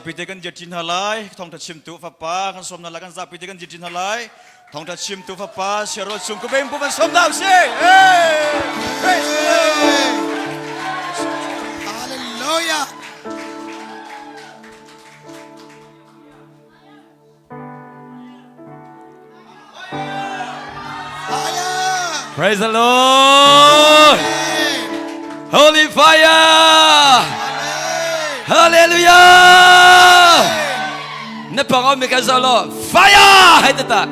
Pite kan dir ṭi hna lai. Thawngṭha chimtu fapa kan sawm hna lai. Kan zapi te kan dir ṭi hna lai. Thawngṭha chimtu fapa siaro chung kubeng pu van sawm hna usih. Hey! Praise the Lord! Hallelujah. Fire. Praise the Lord. Holy fire. Amen. Hallelujah. Na pang mi kan lo. Fire. Hai tata.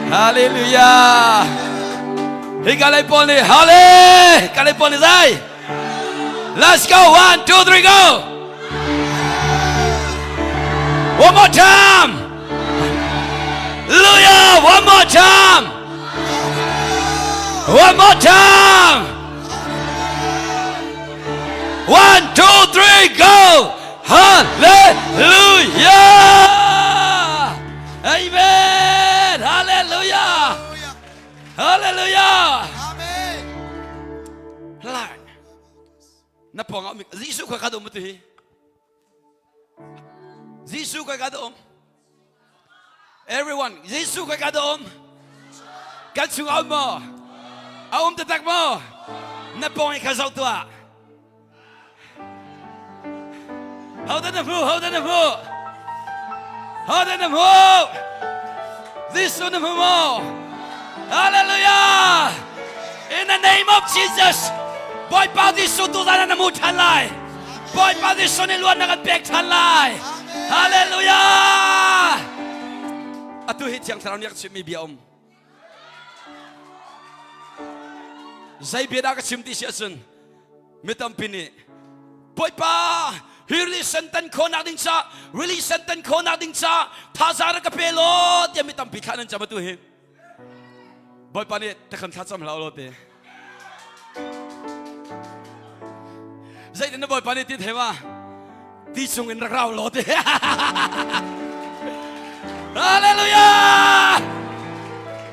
Hallelujah. Hi ka lai pon ni. Halle. Ka lai pon ni zai. Let's go. One, two, three, go. One more time. Hallelujah. One more time. One more time. One, two, three, go. Hallelujah. Amen. Hallelujah. Hallelujah. Amen. Lord. Na pawng ah Jesuh kha ka um tu hi. Jesuh kha ka um. Everyone, Jesuh kha ka um. Kan chung a um maw? A um taktak maw? Na pawng i kha zoh tuah. Hodan na hmu, hodan na hmu. Hodan na hmu. Jesuh na hmu maw? Hallelujah! In the name of Jesus, Bawipa Jesuh tu zan na hmu ṭhan lai. Bawipa Jesuh nih luat na kan pek ṭhan lai. Hallelujah! Atu hi Thiang Thlarau nih a ka chimhmi bia um. Zei bia dah ka chim ti si ahcun mi tampi nih Bawipa hi rili sen tan khawhnak ding ca rili sen tan khawhnak ding ca thazaang rak ka pe law tiah mi tampi thla nan cam atu hi Bawipa nih takhan thla cam hlah law te zeitin na Bawipa nih ti thei ma ti chung in rak rau law ti Hallelujah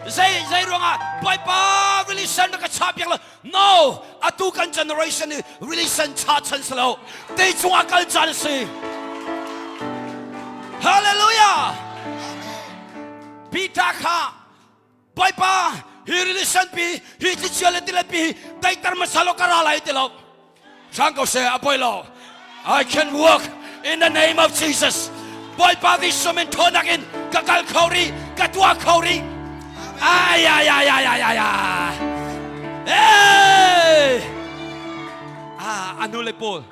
zei zei ruangah Bawipa rili sen rak ka cha piak lo No, atu kan generation hi relation cha chan si lo. Te chungah kal caan si. Hallelujah. Peter kha Bawipa hi relation pi hi tlichia le tilet pi hi daiter hmasa lo ka ra lai ti lo. Hrang ko seh a poi lo. I can walk in the name of Jesus. Bawipa Jesuh min thawnnak in ka kal kho rih, ka tuah kho rih. Ai ai ai ai ai ai ai. Hey! Ah, anu le Paul.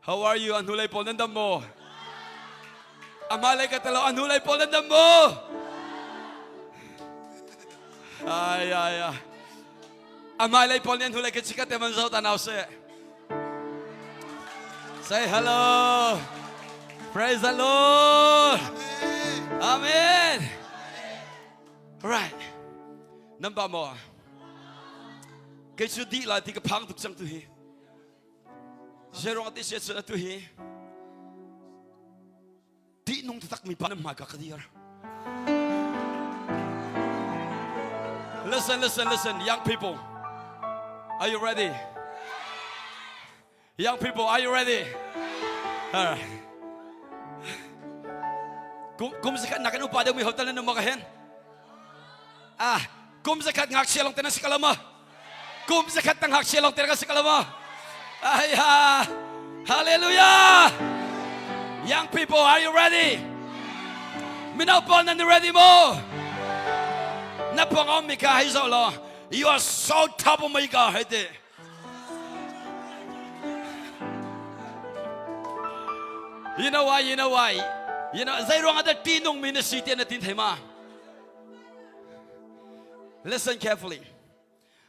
How are you? Anu le Paul nan dam maw? Ama le ka talo anu le Paul nan dam maw? Ai ai ai. Amai lei pawl nih an hnulei ka chika te man zoh ta nau seh. Say hello. Praise the Lord. Amen. Right. Nan ba maw? Kei cu dih lai ti ka phang tuk cang tu hi. Zeruang ti sia cun atu hi. Tihnung taktak mi pa nan hmaika ka dir. Listen, listen, listen, young people. Are you ready? Young people, are you ready? All right. Kum kum zakhat nak kan upa deuh mi hotel nan um ka hen. Ah, kum zakhat ngakchia long te nan si kalama. Kum zakhat tang ngakchia long te kan si kalama. Ai ha. Hallelujah. Young people, are you ready? Mino pawl nan ready mo? Na pong om mi ka hei zo lo. You are so top of my God hei te. You know why? You know why? You know, zei ruang ah dah ṭihnung mi na si tiah na tin thei ma? Listen carefully.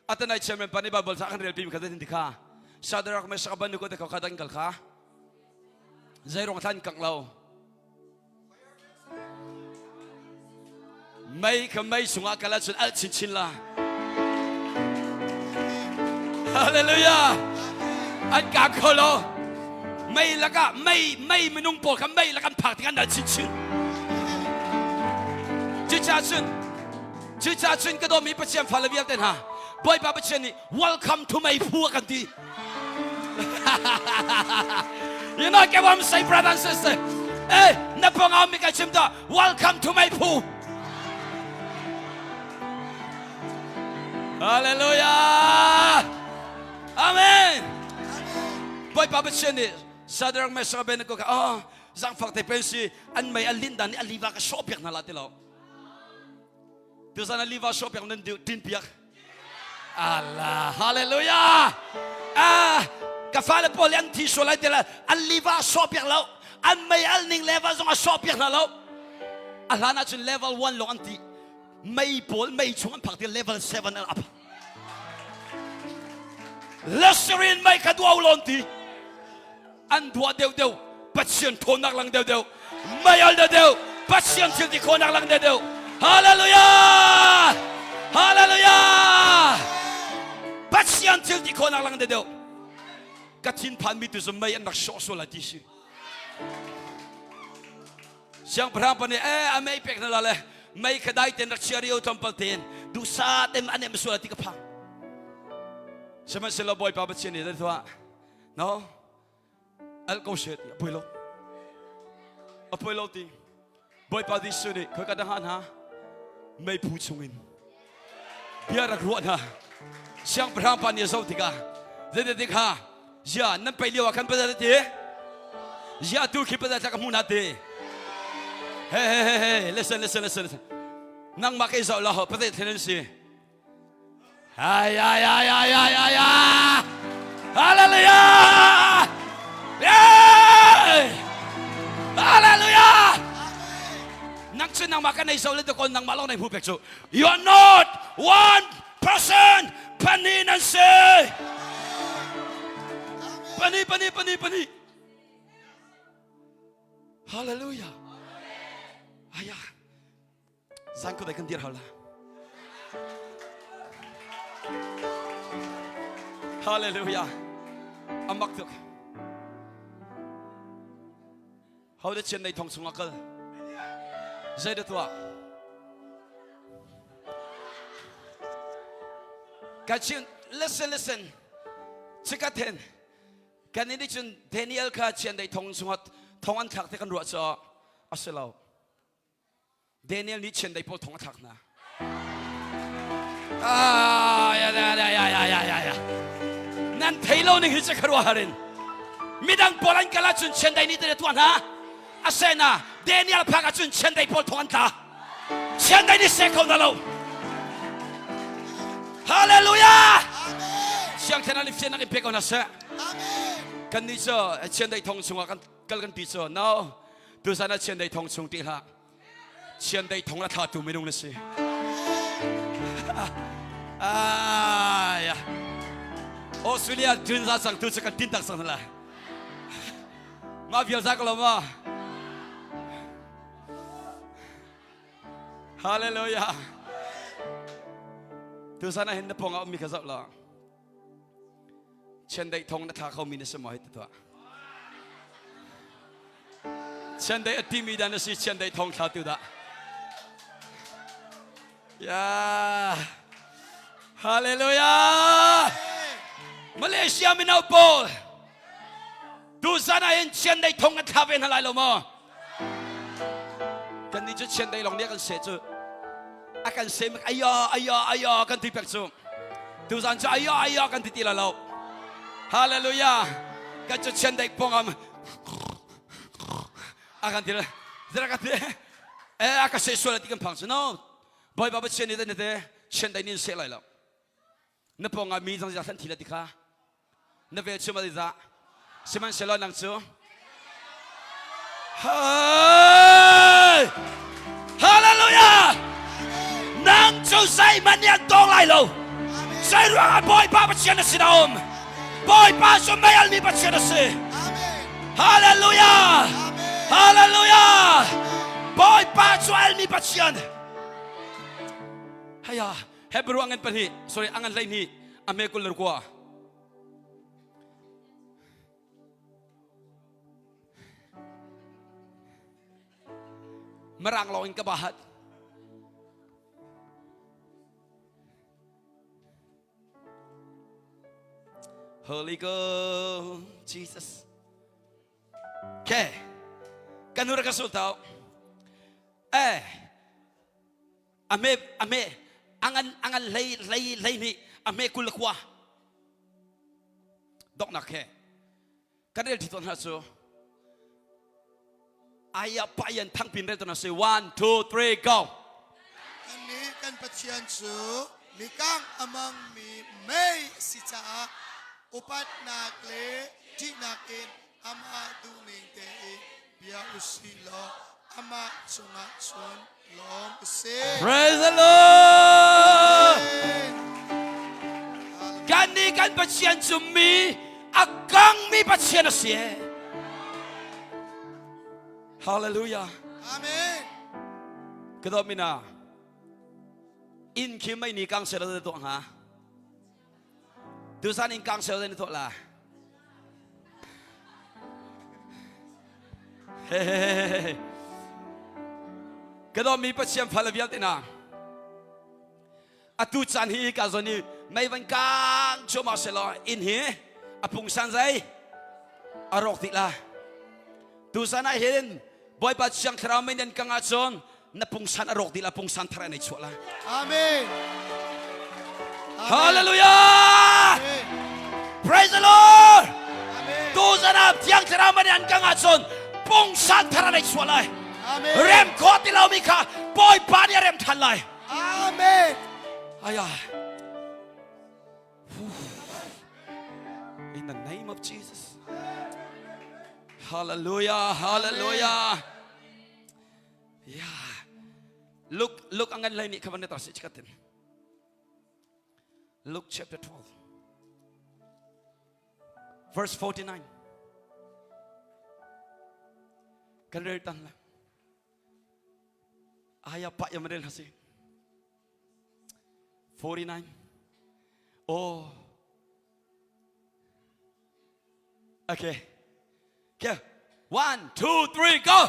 Atanai chairman pa nih Bible ca kan rel pimi kha zeitin ti kha Shadrach Meshach Abednego te kha dan kal kha zei ruang thlan kangh lo mei kha mei chungah kal ahcun alh chinchin la Hallelujah an kang kho lo mei lakah mei mei minung pawl kha mei lak an phak tik an alh chinchin cucaah cun cucaah cun ka dawmi Pathian fale vialte hna Bawipa Pathian nih welcome to mei phu a kan ti. You know what I'm saying, brother and sister? Hey, na pangam mi ka chim ta. Welcome to my phu. Hallelujah. Amen. Bawipa Pathian nih Shadrach, Meshach, Abednego kha oh zangfak te pen si an mei an lin dan nih a liva ka sawh piak hna la ti lo. Tuzan a liva sawh piak nan tin piak. Allah hallelujah. Ah ka fale pawl an thi sual lai ti la an liva sawh piak lo. An mei al ning level zong a sawh piak hna lo. A hlan ahcun level 1 lawng an ti. Mei pawl mei chung an phak ti level 7 an up. Lasserin mei kha duau lon ti an dua deuh deuh Pathian ṭhawnnak lang deuh deuh mei al deuh deuh Pathian thil ti khawhnak lang deuh deuh Hallelujah Hallelujah Pathian thil ti khawhnak lang deuh deuh ka thinphan mi tu cu mei an rak sawh sual lai ti si Siangpahrang pa nih eh a mei pek na la le mei kha dai ten rak chia rio tlawmpal tein duhsah tem an em sual ti ka phang. Sihmanhsehlaw Bawipa Pathian nih tuah no al ko she ti a poi lo a poi lo ti Bawipa Jesuh nih khoi ka dah hna meiphu chungin bia rak ruah hna siangpahrang pa nih a zoh tikah zeitik kha zia nan pei lio ah khan pazat ti zia tu khi pazat ka hmu na ti hey hey hey hey listen listen listen listen nangmah kei zoh la ho pazat thlen si ay ay ay ay ay ay ay hallelujah yeah hallelujah nang cu nangmah kan ei zo le ko nangmah lawng nei hmu pek cu You are not one person. Pahnih nan si. Pahnih, pahnih, pahnih, pahnih. Hallelujah. Ayah. Zan ko dai kan dir hal la. Hallelujah. Amak tuk. Ho dah chiandeih thong chungah kal? Zeidah tuah? Ka chin, listen, listen. Chikat hen. Kan ini cun Daniel kha chiandeih thong chungah thong an thlak te kan ruah cu a si lo. Daniel nih chiandeih pawl thong a thlak hna. Ah, ya, ya, ya, ya, ya, ya, ya, ya. Nan thei lo ning hi cu kharuahar in. Midang pawl an kal ahcun chiandeih nih tene tuah hna. A sena Daniel phak ahcun chiandeih pawl thong an tla. Chiandeih nih seh kho hna lo. Hallelujah! Siang thlen an i fian nak in pe ko hna seh. Kan nih cu chiandeih thong chungah kan kal kan ti cu no. Tuzan ah chiandeih thong chung ti hlah. Chiandeih thong a thlatu minung na si. Ai. Australia tun za sang tu cu kan tin tak sang la. Ma vial za ko lo ma. Hallelujah. Tuzan ah hin na pong ah ummi kha zoh la. Chiandeih thong na thla khomi na si maw hei ti tuah. Chiandeih a timi dah na si chiandeih thong thla tu dah. Yeah. Hallelujah. Malaysia mino pawl tuzan ah hin chiandeih thong kan thla ve hna lai lo maw? Kan nih cu chiandeih lawng nih a kan seh cu. A kan seh aya aya aya kan ti pek cu. Tuzan cu aya aya kan ti ti la lo. Hallelujah. Kan cu chiandeih pawngam a kan ti zara ka ti eh a ka seh sual ti kan phang cu no. Bawipa Pathian nih te te chiandeih nih seh lai lo. Na pawngah mi zong zah thi la ti kha. Na velchum a za. Sihmanhsehlaw nang cu Hey! Hallelujah! Nang cu zeihmanh nih an tawng lai lo. Zei ruangah Bawipa Pathian na sin a um. Bawipa cu mei almi Pathian a si. Hallelujah! Hallelujah! Bawipa cu almi Pathian. Haya, Hebrew angan pahnih, sorry, angan 12, a hme 29. Mirang lawng in ka bahat. Holy Ghost, Jesus. Okay. Kan hura ka sul tau. Eh. Ame ame angan angan hlei hlei hlei ni ame kul khua. Doknak he. Kan rel thi ton ha cu. Aya payan thangpin rel ton si 1 2 3 go. Kannih kan Pathian cu mikang amang mi mei a si caah upatnak le ṭihnak in amah duhning tein bia u sih law amah cungah cun lawm u sih. Praise the Lord. Kannih kan Pathian cu mi a kangmi Pathian a si. Hallelujah. Amen. Ka dawt mina inn khi mei ni kang sel da tuah hnga. Tuzan in kang sel da ni tuah la. Hehehehe. Ka dawt mi Pathian fale vialte na. Atu caan hi ka zawn i mei van kang cuahmah selaw inn hi a pungsan zei a rawk dih la. Tuzan ah hin Bawipa Thiang Thlarau mei nan kang ahcun na pungsan a rawk dih la pungsan thar an ei chuah la. Amen. Hallelujah! Amen. Praise the Lord! Amen. Tuzan ah Thiang Thlarau mei nan kang ahcun pungsan thar an ei chuah lai. Amen. Rem khawh ti lomi kha Bawipa nih a rem than lai. Amen. Aya. In the name of Jesus. Hallelujah. Hallelujah. Yeah. Look, look angan lai ni khaban ta si chikatin. Luke chapter 12. Verse 49. Kan rel tan la. Aya pa yam rel hasi. 49. Oh. Okay. Okay. 1 2 3 go.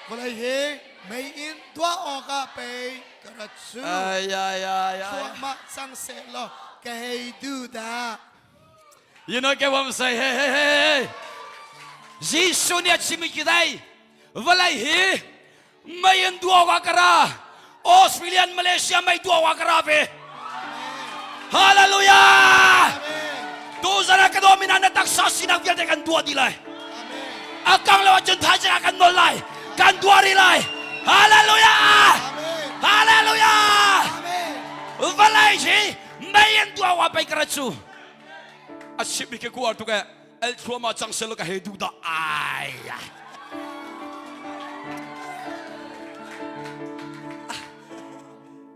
Vawlei hi mei in tuah awkah pei ka rat cu. Ay ay ay ay. Thluahmah cang seh law ka hei duh dah. You know get what I'm saying? Hey hey hey. Jesuh nih a chim i dai vawlei hi mei in duak ah ka ra Australian Malaysia mei duak ah ka ra ve Hallelujah tu zan ah ka dawm in na taksa sinak vialte kan duah dih lai a kang lo ahcun thaizing ah kan nawl lai kan duah rih lai Hallelujah Hallelujah vawlei hi mei in duak ah pei ka ra cu a chim hi ka kuar tuk eh el thluahmah cang sel ka hei duh dah ai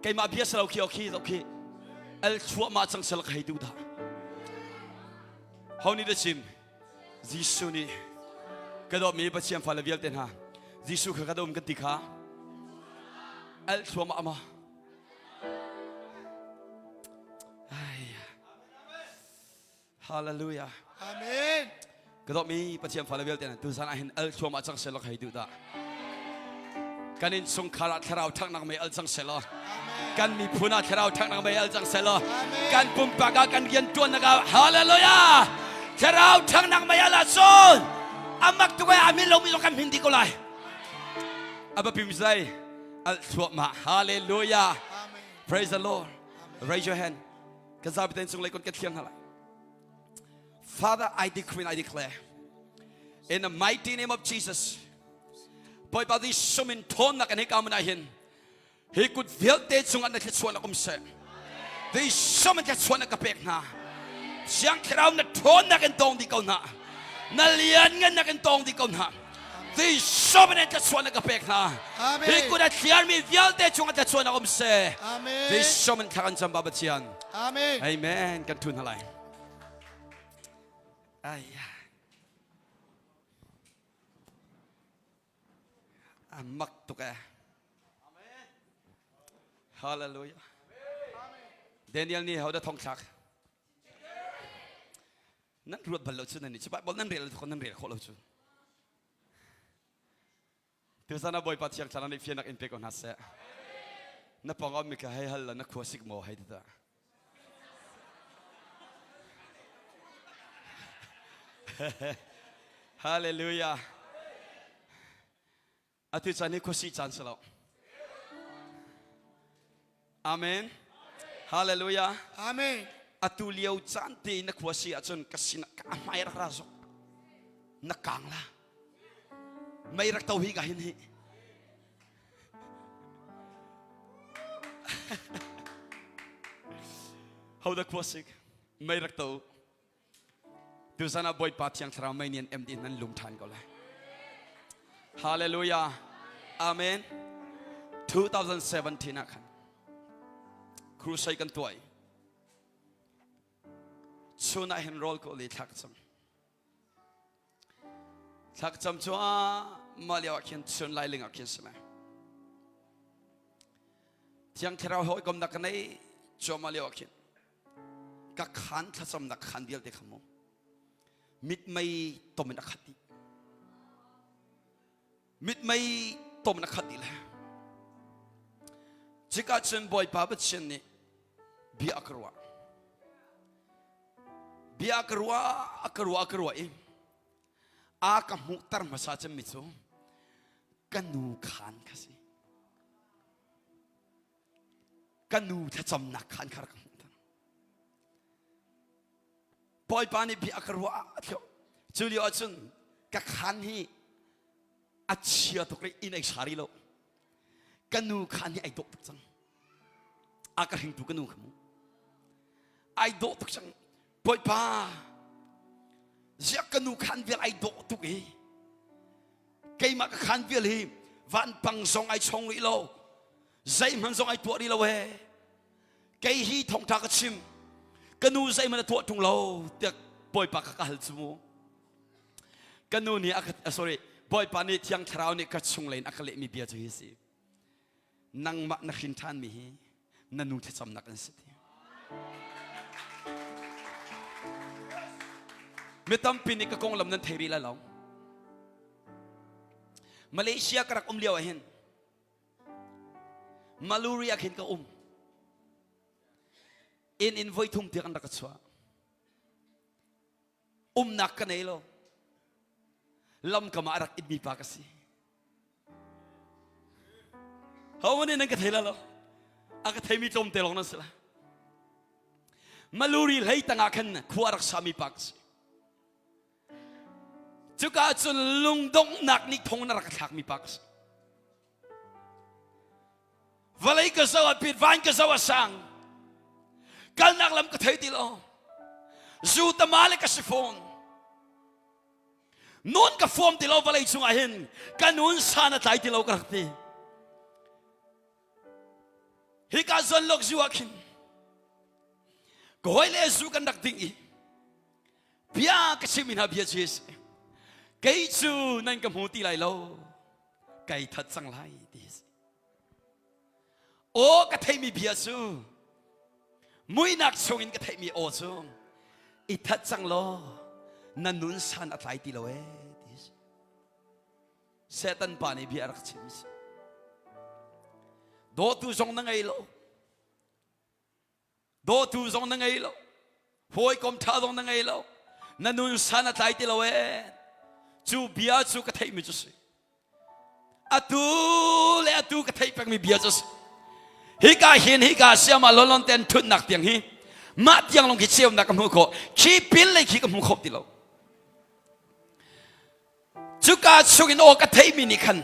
keimah bia salo khi khi zo khi el thluahmah cang sel ka hei duh dah ho nih da chim Jesuh nih ka dawtmi Pathian fale vialte hna Jesuh kha ka dawm kan ti kha el thluahmah ma ai Hallelujah. Amen. Ka dawtmi Pathian fale vialte hna tuzan ah hin al thluam ah cang selaw hei duh dah. Kan in chungkhar ah thlarau thaknak mei al cang selaw. Kan miphun ah thlarau thaknak mei al cang selaw. Kan pumpak ah kan rian tuannak ah hallelujah. Thlarau thaknak mei al ahcun amak tuk ai amin lomi zong kan hmin dih ko lai. Aba pim zai al thluahmah hallelujah. Praise the Lord. Raise your hand. Ka zapi ten cung lei kon ka thiang hala. Father, I decree and I declare in the mighty name of Jesus. Bawipa Jesuh min thawnnak in hika mun ah hin hi kut vialte cungah na thluachuahnak um seh. Jesuh min thluachuahnak ka pek hna. Siang Thlarau na thawnnak in tawng dih ko hna. Na lianngannak in tawng dih ko hna. Jesuh min thluachuahnak ka pek hna. Amen. Hi kut a thliarmi vialte cungah thluachuahnak um seh. Amen. Jesuh min thla kan cam Ba Pathian. Amen. Amen. Kan thun halai. Ai. Amak tuk eh. Hallelujah. Daniel nih hodah thong thlak? Nan ruat bal lo cu nan nih cu Bible nan rel nan rel khawh lo cu. Tuzan ah Bawipa Thiang Thlarau nih fiannak in pe ko hna seh. Na pawng um mi kha hei hal law na khua sik maw hei ti ta. Hallelujah. Atu caan hi khuasih caan si lo. Amen. Hallelujah. Amen. Atu lio caan te na khua si ahcun ka sin ka hmai rak ra zok. Na kang la. Mei rak to hi ka hin hi. Ho da khua sik. Mei rak to. Tuzan ah Bawipa Thiang Thlarau mei nih an em dih nan lum ṭhan ko lai. Hallelujah. Amen. 2017 ah khan crusade kan tuah i chun ah hin rawl ko li thlak cam. Thlak cam cu ah mah lio ah khin chun lailing ah khin si lai. Thiang Thlarau hawikomnak ka nei cuahmah lio ah khin ka khaan thlacamnak khaan vialte kha mu mitmei tom in a khat dih mitmei tom in a khat dih le cikah cun bawipa pathian nih bia a ka ruah bia a ka ruah a ka ruah a ka ruah i a ka hmuhter hmasa cemmi cu ka nu khaan kha si ka nu thlacamnak kha an kha rak ka hmuh Bawipa nih bia a ka ruah a thio cu lio ahcun ka khaan hi a chia tuk rih inn ei sa rih lo ka nu khaan hi ai dawh tuk cang a ka hringtu ka nu kha mu ai dawh tuk cang Bawipa ziah ka nu khaan vial ai dawh tuk i keimah ka khaan vial hi vanpang zong ai chong rih lo zeihmanh zong ai tuah rih lo he kei hi thawngtha ka chim ka nu zeihmanh a tuah ṭung lo tiah bawipa kha ka hal cu mu ka nu nih a sorry bawipa nih thiang thlarau nih ka chung lei in a ka lehmi bia cu hi si nangmah na hrin ṭhanmi hi na nu thlacamnak an si ti mi tampi nih ka konglam nan thei rih lai lo Malaysia ka rak um lio ah hin Maluri ah khin ka um. Inn in voi thum tiang an rak ka chuah. Umnak ka nei lo. Lamkam ah a rak itmi pa ka si. Ho nih nan ka thei la lo. A ka theimi tlawmte lawng nan si la. Maluri hlei tangah khan khua rak sami pa ka si. Cuka cun lungdonghnak nih thong na rak thlakmi pa ka si. Vawlei ka zoh ah pit, van ka zoh ah sang. Kalnak lam ka thei ti lo. Zu tama le ka si fawn. Nun ka fuam ti lo vawlei cungah hin ka nun san a tlai ti lo ka rak ti. Hika zon lok zu ah khin ka hawi le zu kan rak ding i bia ka chimmi hna bia cu si kei cu nan ka hmu ti lai lo kai that cang lai ti si aw ka theimi bia cu muinak chungin ka theimi aw cu i that cang law na nun san a tlai ti lo ee ti si Satan pa nih bia a rak chim si dawtu zong na ngei lo Dawtu zong na ngei lo. Hawikom ṭha zong na ngei lo. Na nun san a tlai ti lo ee. Cu bia cu ka theihmi cu si. Atu le atu ka theih pengmi bia cu si. Hika hin hika siama lolon ten ṭhutnak tiang hi mah tiang lawng khi ceunak ka hmuh khawh. Khi pin lei khi ka hmu kho ti lo. Cuka chungin aw ka theihmi nih khan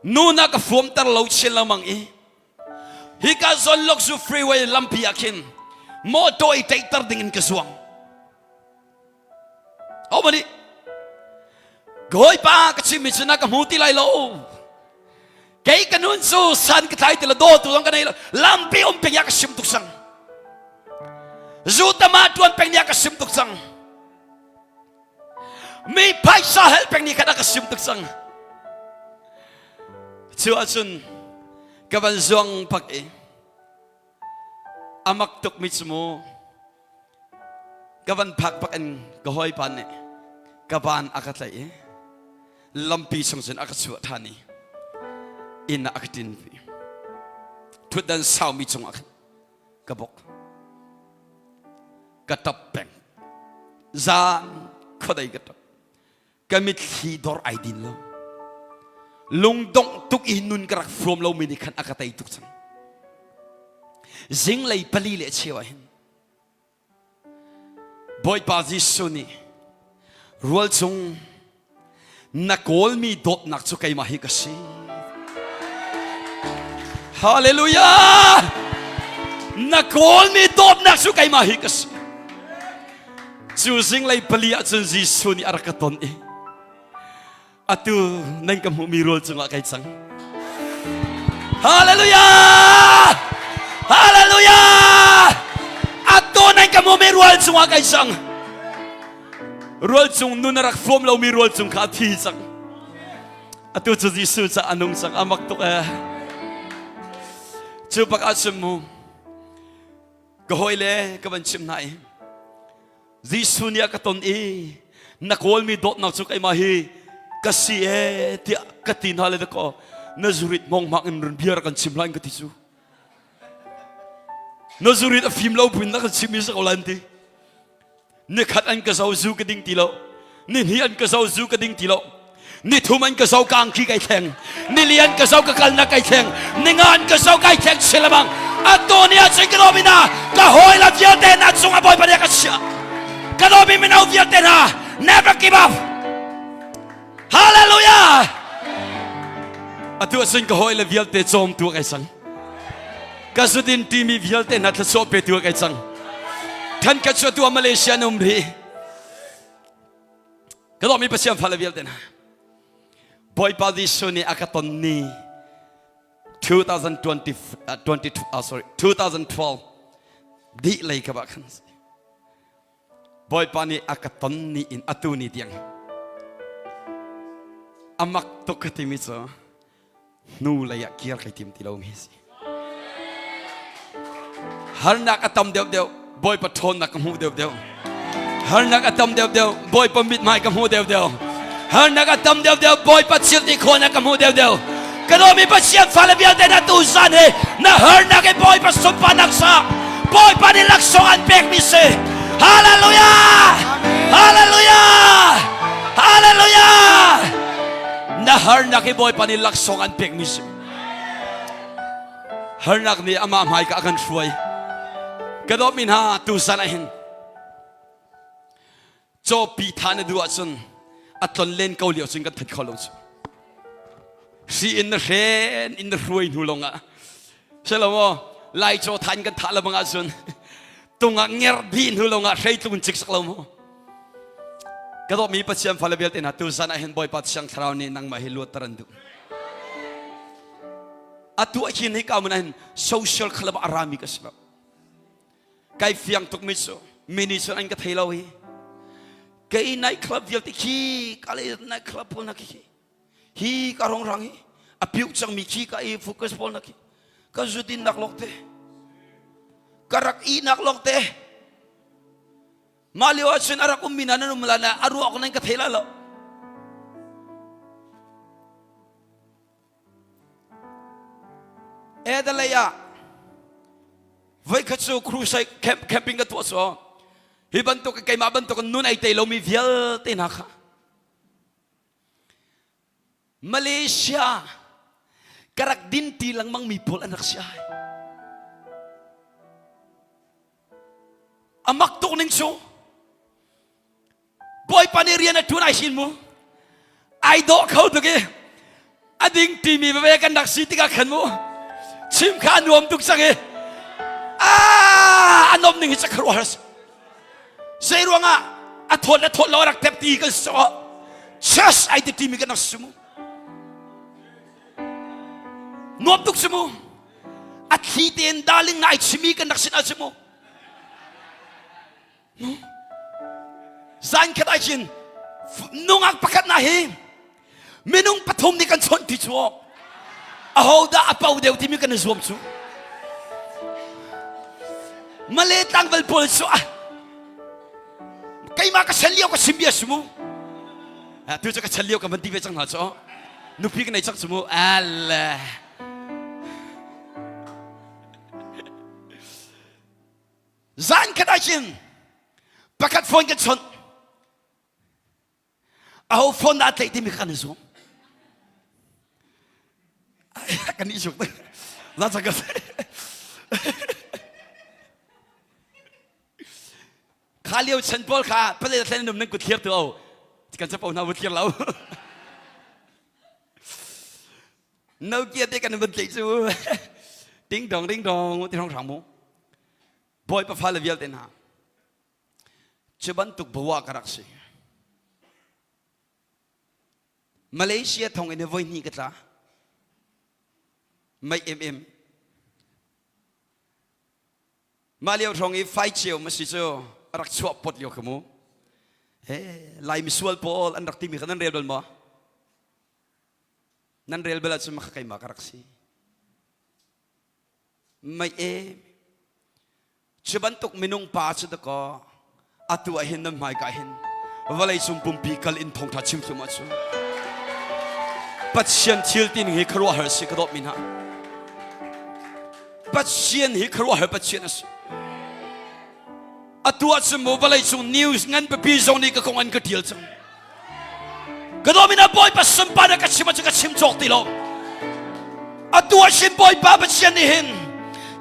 nu na ka fuamter lo chin lengmang i hika zawn Lokzu freeway lampi ah khin mawtaw i ṭaihter ding in ka zuang. Ho nih Bawipa ka chimmi cu na ka hmu ti lai lo. Kei ka nun cu san ka tlai ti lo dawtu zong ka nei lo. Lampi um peng ya ka sim tuk cang. Zu tama tuan peng ya ka sim tuk cang. Mi phaisa hel peng ni khat a ka sim tuk cang. Cu ahcun ka van zuang pak i amak tuk mi cu mu ka van phak pak in ka hawipa nih ka ban a ka tlaih i lampi chung cun a ka chuah ṭhan i inn ah a ka ṭinpi ṭhutdan saumi cungah khan ka bok ka ṭap peng zan khuadei ka ṭap ka mitthli dor ai din lo. Lungdongh tuk i nun ka rak fuam lomi nih khan a ka tei tuk cang. Zinglei pali le cheu ah hin Bawipa Jesuh nih rual cung na kawlmi dawtnak cu keimah hi ka si. Hallelujah! Na kawlmi dawtnak cu keimah hi ka si. Cu zinglei pali ahcun Jesuh nih a rak ka ton i atu nan ka hmuhmi rawl cungah kai cang. Hallelujah! Hallelujah! Atu nan ka hmuhmi rual cungah kai cang. Rual cung nun a rak fuam lomi rual cung kha a thi cang. Atu cu Jesuh ca a nung cang a mak tuk ee. Cu bak ah cun mu ka hawile ka van chim hna i Jesuh nih a ka ton i na kawlmi dawtnak cu keimah hi ka si ee tiah ka ti hna le dakaw na zurit hmawng in run bia kan chim lai ka ti cu na zurit a fim lo buin na kan chim mi sa ko lan ti nikhat an ka zo zu ka ding ti lo ni hnih an ka zo zu ka ding ti lo ni thum an ka zo ka angki kai thleng ni li an ka zo ka kalnak kai thleng ni nga an ka zo kai thleng silamang atu ni ah cun ka dawmi hna ka hawi la vialte hna cung ah Bawipa nih a ka chiah ka dawmi mino vialte hna never give up hallelujah atu ah cun ka hawi le vialte cawmtu kai sang ka zudin timi vialte hna thluachuah petu kai cang than ka chu atu Malaysia na um rih Ka dawtmi Pathian fale vialte hna, Bawipa Jesuh nih a ka ton ni 2020, uh, 22, uh, sorry, 2012 dih lei ka bah khan Bawipa nih a ka ton ni in atu ni tiang amak tuk ka timi cu hnu lei ah kir kai tim ti lo mi si harnak a tam deuh deuh bawipa ṭhawnnak ka hmuh deuh deuh harnak a tam deuh deuh bawipa mithmai ka hmuh deuh deuh harnak a tam deuh deuh bawipa thilti khawhnak ka hmuh deuh deuh ka dawmi Pathian fale vialte na tu zan hi na harnak i bawipa sunparnak sa bawipa nih laksawng an pekmi si hallelujah hallelujah hallelujah Na harnak hi Bawipa nih laksawng an pekmi si. Harnak nih amah hmaika a kan hruai. Ka dawtmi hna tuzan ah hin cawpi tha na duh ahcun a tlon len ko lio cun kan that kho lo cu. Hri in na hren in na hruai hnu lawngah selo maw lai caw tha in kan thah lo bang ahcun tungah nger dih hnu lawngah hreitlung cik sak lo maw Ka dawtmi Pathian fale vialte hna tuzan ah hin Bawipa Thiang Thlarau nih nangmah hi luatter an duh. Atu ah hin hika mun ah hin social club a rami ka si lo. Kai fiang tuk mi cu mi nih cun an ka thei lo hi. Kei night club vialte khi ka le night club pawl na khi hi ka rong rang hi a piuh cangmi khi ka i focus pawl na khi ka zutin nak lok te ka rak i nak lok te Mah lio ahcun a rak ummi hna nan um lai na a ruak nan ka thei lai lo. Adelaide ah voikhat cu crusade camp, camping ka tuah so hi bantuk keimah bantuk nun ei te lomi vialte hna kha Malaysia ka rak din ti lengmang mi pawl an rak si ai. A mak tuk ning cu Bawipa nih rian a ṭuan ai sin mu. Ai dawh kho tuk i a ding timi veve kan rak si tikah khan mu chim kha a nuam tuk cang i a nom ning hi ca khuaruahhar Zei ruangah a thawt le thawt lo a rak tep ti kan si church ai ti timi kan rak si mu. Nuam tuk si mu. A thli tein darling nai chimi kan rak sin ah si mu. Zan khat ai chin nungak pakhat na hi minung pathum nih kan chawnh ti cu aho dah a po deuh timi kan i zuam cu Malay tlangval pawl cu ah keimah ka sel lio ka sim bia si mu tu cu ka sel lio ka van ti ve cang hna cu nupi ka nei cang cu mu ale zan khat ah chin pakhat phone kan chawnh Aho phone dah a tlaih timi kha kan i zuam. Kan nih suk za chak ka Kha lio chan pawl kha pale thlen num nan kut thlir tu o. Kan chapo hna bu thlir lo. Nokia te kan van tleih cu ding dong ding dong ti hrang hrang mu. Bawipa fale vialte hna. Cu bantuk bawa ka rak si. Malaysia thong in voi hnih ka tla. Mei em em. Mah lio hrawng i faiceu ma si cu a rak chuah pot lio kha mu. He Lai misual pawl an rak timi kha nan rel bal maw? Nan rel bal ahcun maka keimah ka rak si. Mei e cu bantuk minung pa cu dakaw atu ah hin nan hmaika hin vawlei cung pumpi kal in thawngṭha chim thluahmah cu Pathian thil tining hi khuaruahhar si ka dawtmi hna Pathian hi khuaruahhar Pathian a si atu ahcun mu vawlei cung news ngan pipi zong nih ka kong an ka ṭial cang Ka dawmin ah Bawipa sunparnak ka chim ahcun ka chim cawk ti lo. Atu ah shin Bawipa Pathian nih hin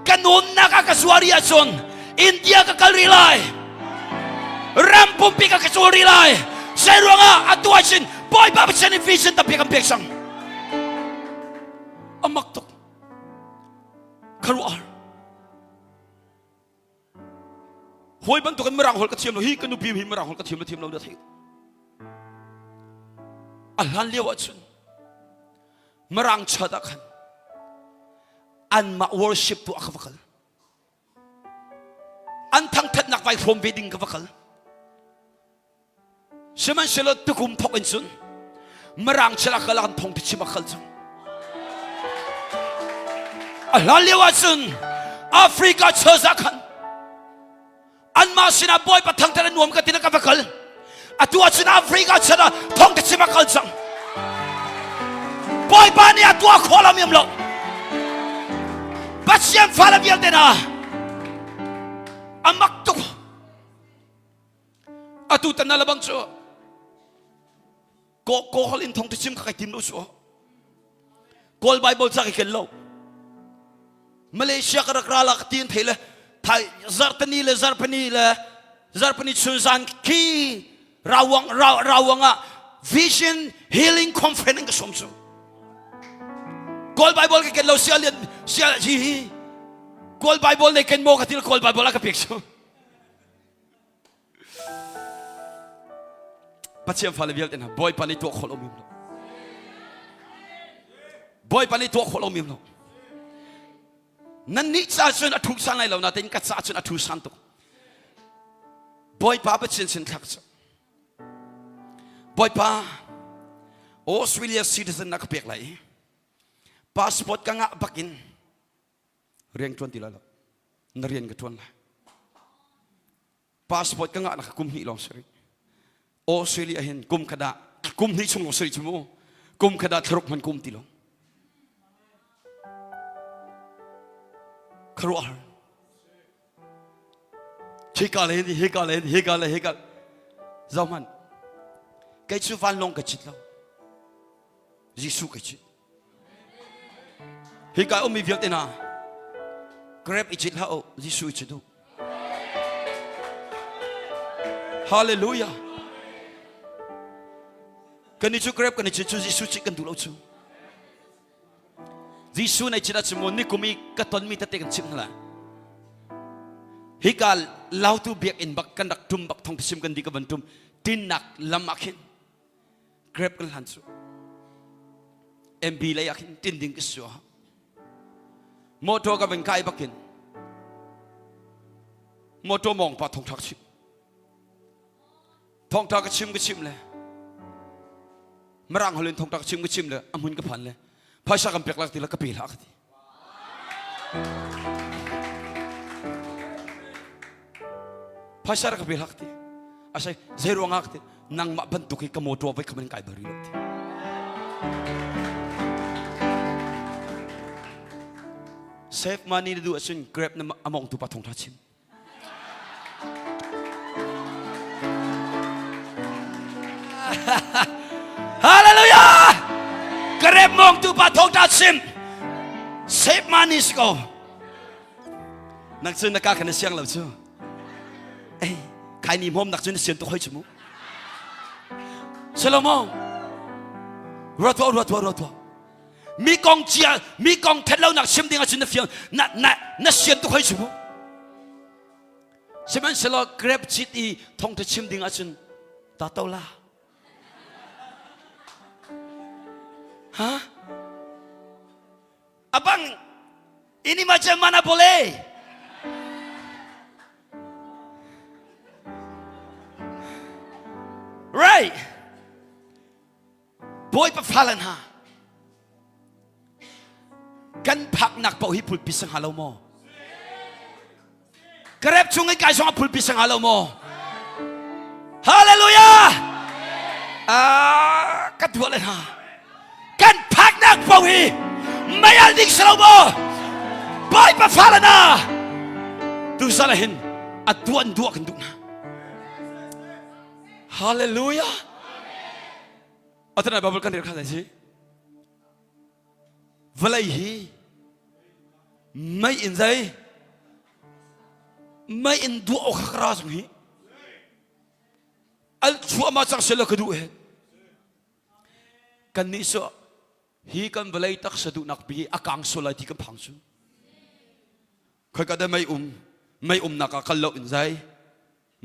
ka nunnak ah ka zuar rih ahcun India ka kal rih lai. Ram pumpi ka ka cul rih lai. Zei ruangah atu ah shin Bawipa Pathian nih vision tampi kan pek cang. Amak tuk. Kharuah. Hawi bantukin mirang holh ka thiam lo hi ka nupi hi mirang holh ka thiam lo thiam lo dah thei a hlan lio ahcun mirang chat ah khan anmah worship tu ah ka va kal an thangthatnak vai hrawm ve ding ka va kal Sihmanhsehlaw tukum thawk in cun Mirang chel a kal ah kan thong chim a kal cang. A hlan lio ahcun Africa church ah khan anmah sinah Bawipa thangthat a nuam ka ti na ka va kal. Atu ahcun Africa church ah thong chim a kal cang. Bawipa nih a tuah khawh lo mi lo. Pathian fale vialte hna a mak tuk. Atu tan na labang cu Kawl in thong chim kha kai tim lo su. Kawl Bible ca kai ken lo. Malaysia ka rak ra la ka ti in thei le thai zartani le zarpani le zarpani chun zan khi rawang rawang ah vision healing conference ka som cu. Kawl Bible ka ken lo sia lian sia hi hi Kawl Bible nei ken mo ka til Kawl Bible a ka pek cu. Pathian fale vialte hna Bawipa nih tuah khawh lomi lo. Bawipa nih tuah khawh lomi lo. Nan nih ca cun a thu san lai lo nain ka ca cun a thu san tuk. Bawipa Pathian sin thlak cu. Bawipa Australia citizen na ka pek lai. Passport ka ngah bakin rian ṭuan ti lai lo na rian ka ṭuan lai passport ka ngah nak kum hnih lawng si rih Australia hin kum khat ah kum hnih chung lawng si rih cu mu kum khat ah thlaruk hman kum ti lo khuaruahhar hika le hika le hika le hika zohman kei cu vanlawng ka cit lo Jesuh ka cit Hika ummi vialte hna Grab i cit hlah u Jesuh i cit u Hallelujah Kan i cu grab kan i cit cu Jesuh cit kan duh lo cu Jesuh nei cit ahcun mu nikum i ka tonmi tete kan chimh hna lai Hika lautu biakinn bak kan rak tum bak thong sim kan di ka van tum tinnak lam ah khin Grab kan hlan cu MB lei ah khin tin ding ka si motor ka van kai bakin motor mong pa thong thak chim thong tha ka chim ka chim le mirang holin thong tha ka chim ka chim le a hmun ka phan le phaisa kan pek lak ti la ka pe hlah ka ti Phaisa rak ka pe hlah ka ti. A sai zei ruangah ka ti nangmah bantuk hi ka motor voi khaman kai bari lo ti. Save money na duh ahcun grab na among tu pa thong tha chim. Hallelujah! Grab mong tu pa thong tha chim. Save money si ko. Nang cu na ka khan na siang lo cu. Ei, khai ni hmom nak cu na sian tuk hoi cu mu. Salomo, ruat tuah, ruat tuah, ruat tuah. Mi kong chia, mi kong that lo nak chim ding ahcun na fiang, na na na sian tuk hoi cu mu. Sihmanhsehlaw grab cit i thawngtha chim ding ahcun ta to la. Ha? Abang, ini macam mana boleh? Right. Bawipa fale hna, kan phaknak paoh hi phulpi si hnga lo maw? Ka rep chung i kai zong a phulpi si hnga lo maw? Hallelujah! Ah, ka tuah le hna. Kan phaknak paoh hi meial ding si lo maw? Bawipa fale hna, tuzan ah hin a tuan duah kan duh hna. Hallelujah! Atanai Bible kan rel kha si. Vawlei hi mei in zei mei in duah awk ka ra zong hi al chuahmah cang seh law ka duh he kan nih cu hi kan vawlei taksa duhnak bi a kang sual lai ti kan phang cu khoi ka dah mei um mei umnak ah kal lo in zai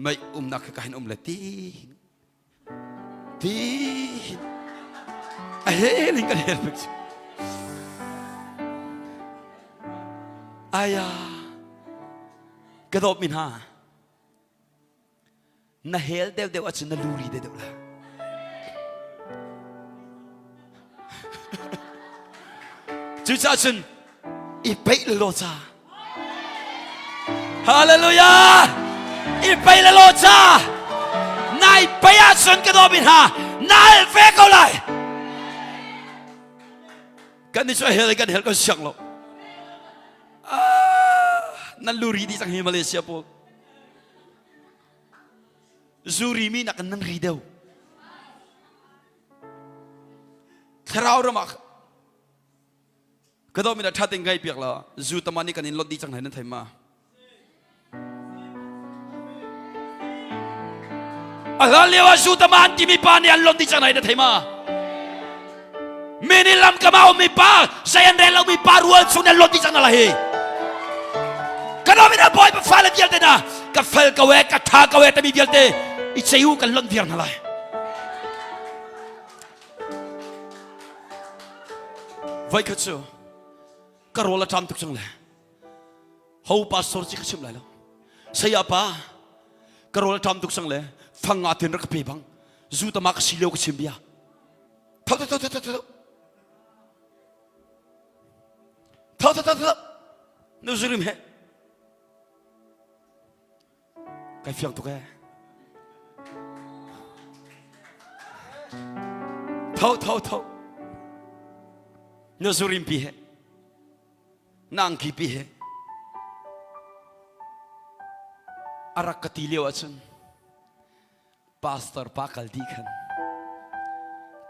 mei umnak khi ka hin um le ti ti a hel in kan hel pek aya ka dawt mi hna na hel deuh deuh ahcun na luri deuh deuh la cucaah cun i peih law ca Hallelujah i peih law ca nai peih ahcun ka dawt mi hna na al ve ko lai kan ni cu hel kan hel kan siang lo nan luri dih cang hi Malaysia pawl Zu rimi nakin nan ri deuh. Thlarau ram ah ka dawmi dah ṭha tein ngai piak la zu tama nih kan in lot dih cang hna nan thei ma a hlan lio ah zu tama an timi pa nih an lot dih cang hna na thei ma Mi nih lam kam ah ummi pa, zei an rel lomi pa rual chung nan lot dih cang hna lai hi. Ka dawm in a bawipa fale vialte na ka fel ko e, ka tha ko e timi vialte i cei u kan lonh viar hna lai. Voi khat cu ka rawl a ṭam tuk cang le ho pastor ci ka chim lai lo. Saya pa ka rawl a ṭam tuk cang le fang nga tin rak ka pe bang zu tama ka si lio ka chim bia. Tho tho tho tho tho tho. Tho tho tho tho. Nu zurim he. Kai fiang tuk eh. Tho tho tho. Nu zurim pi he. Nangki pi he. Arak ka ti lio ahcun Pastor pa kal dih khan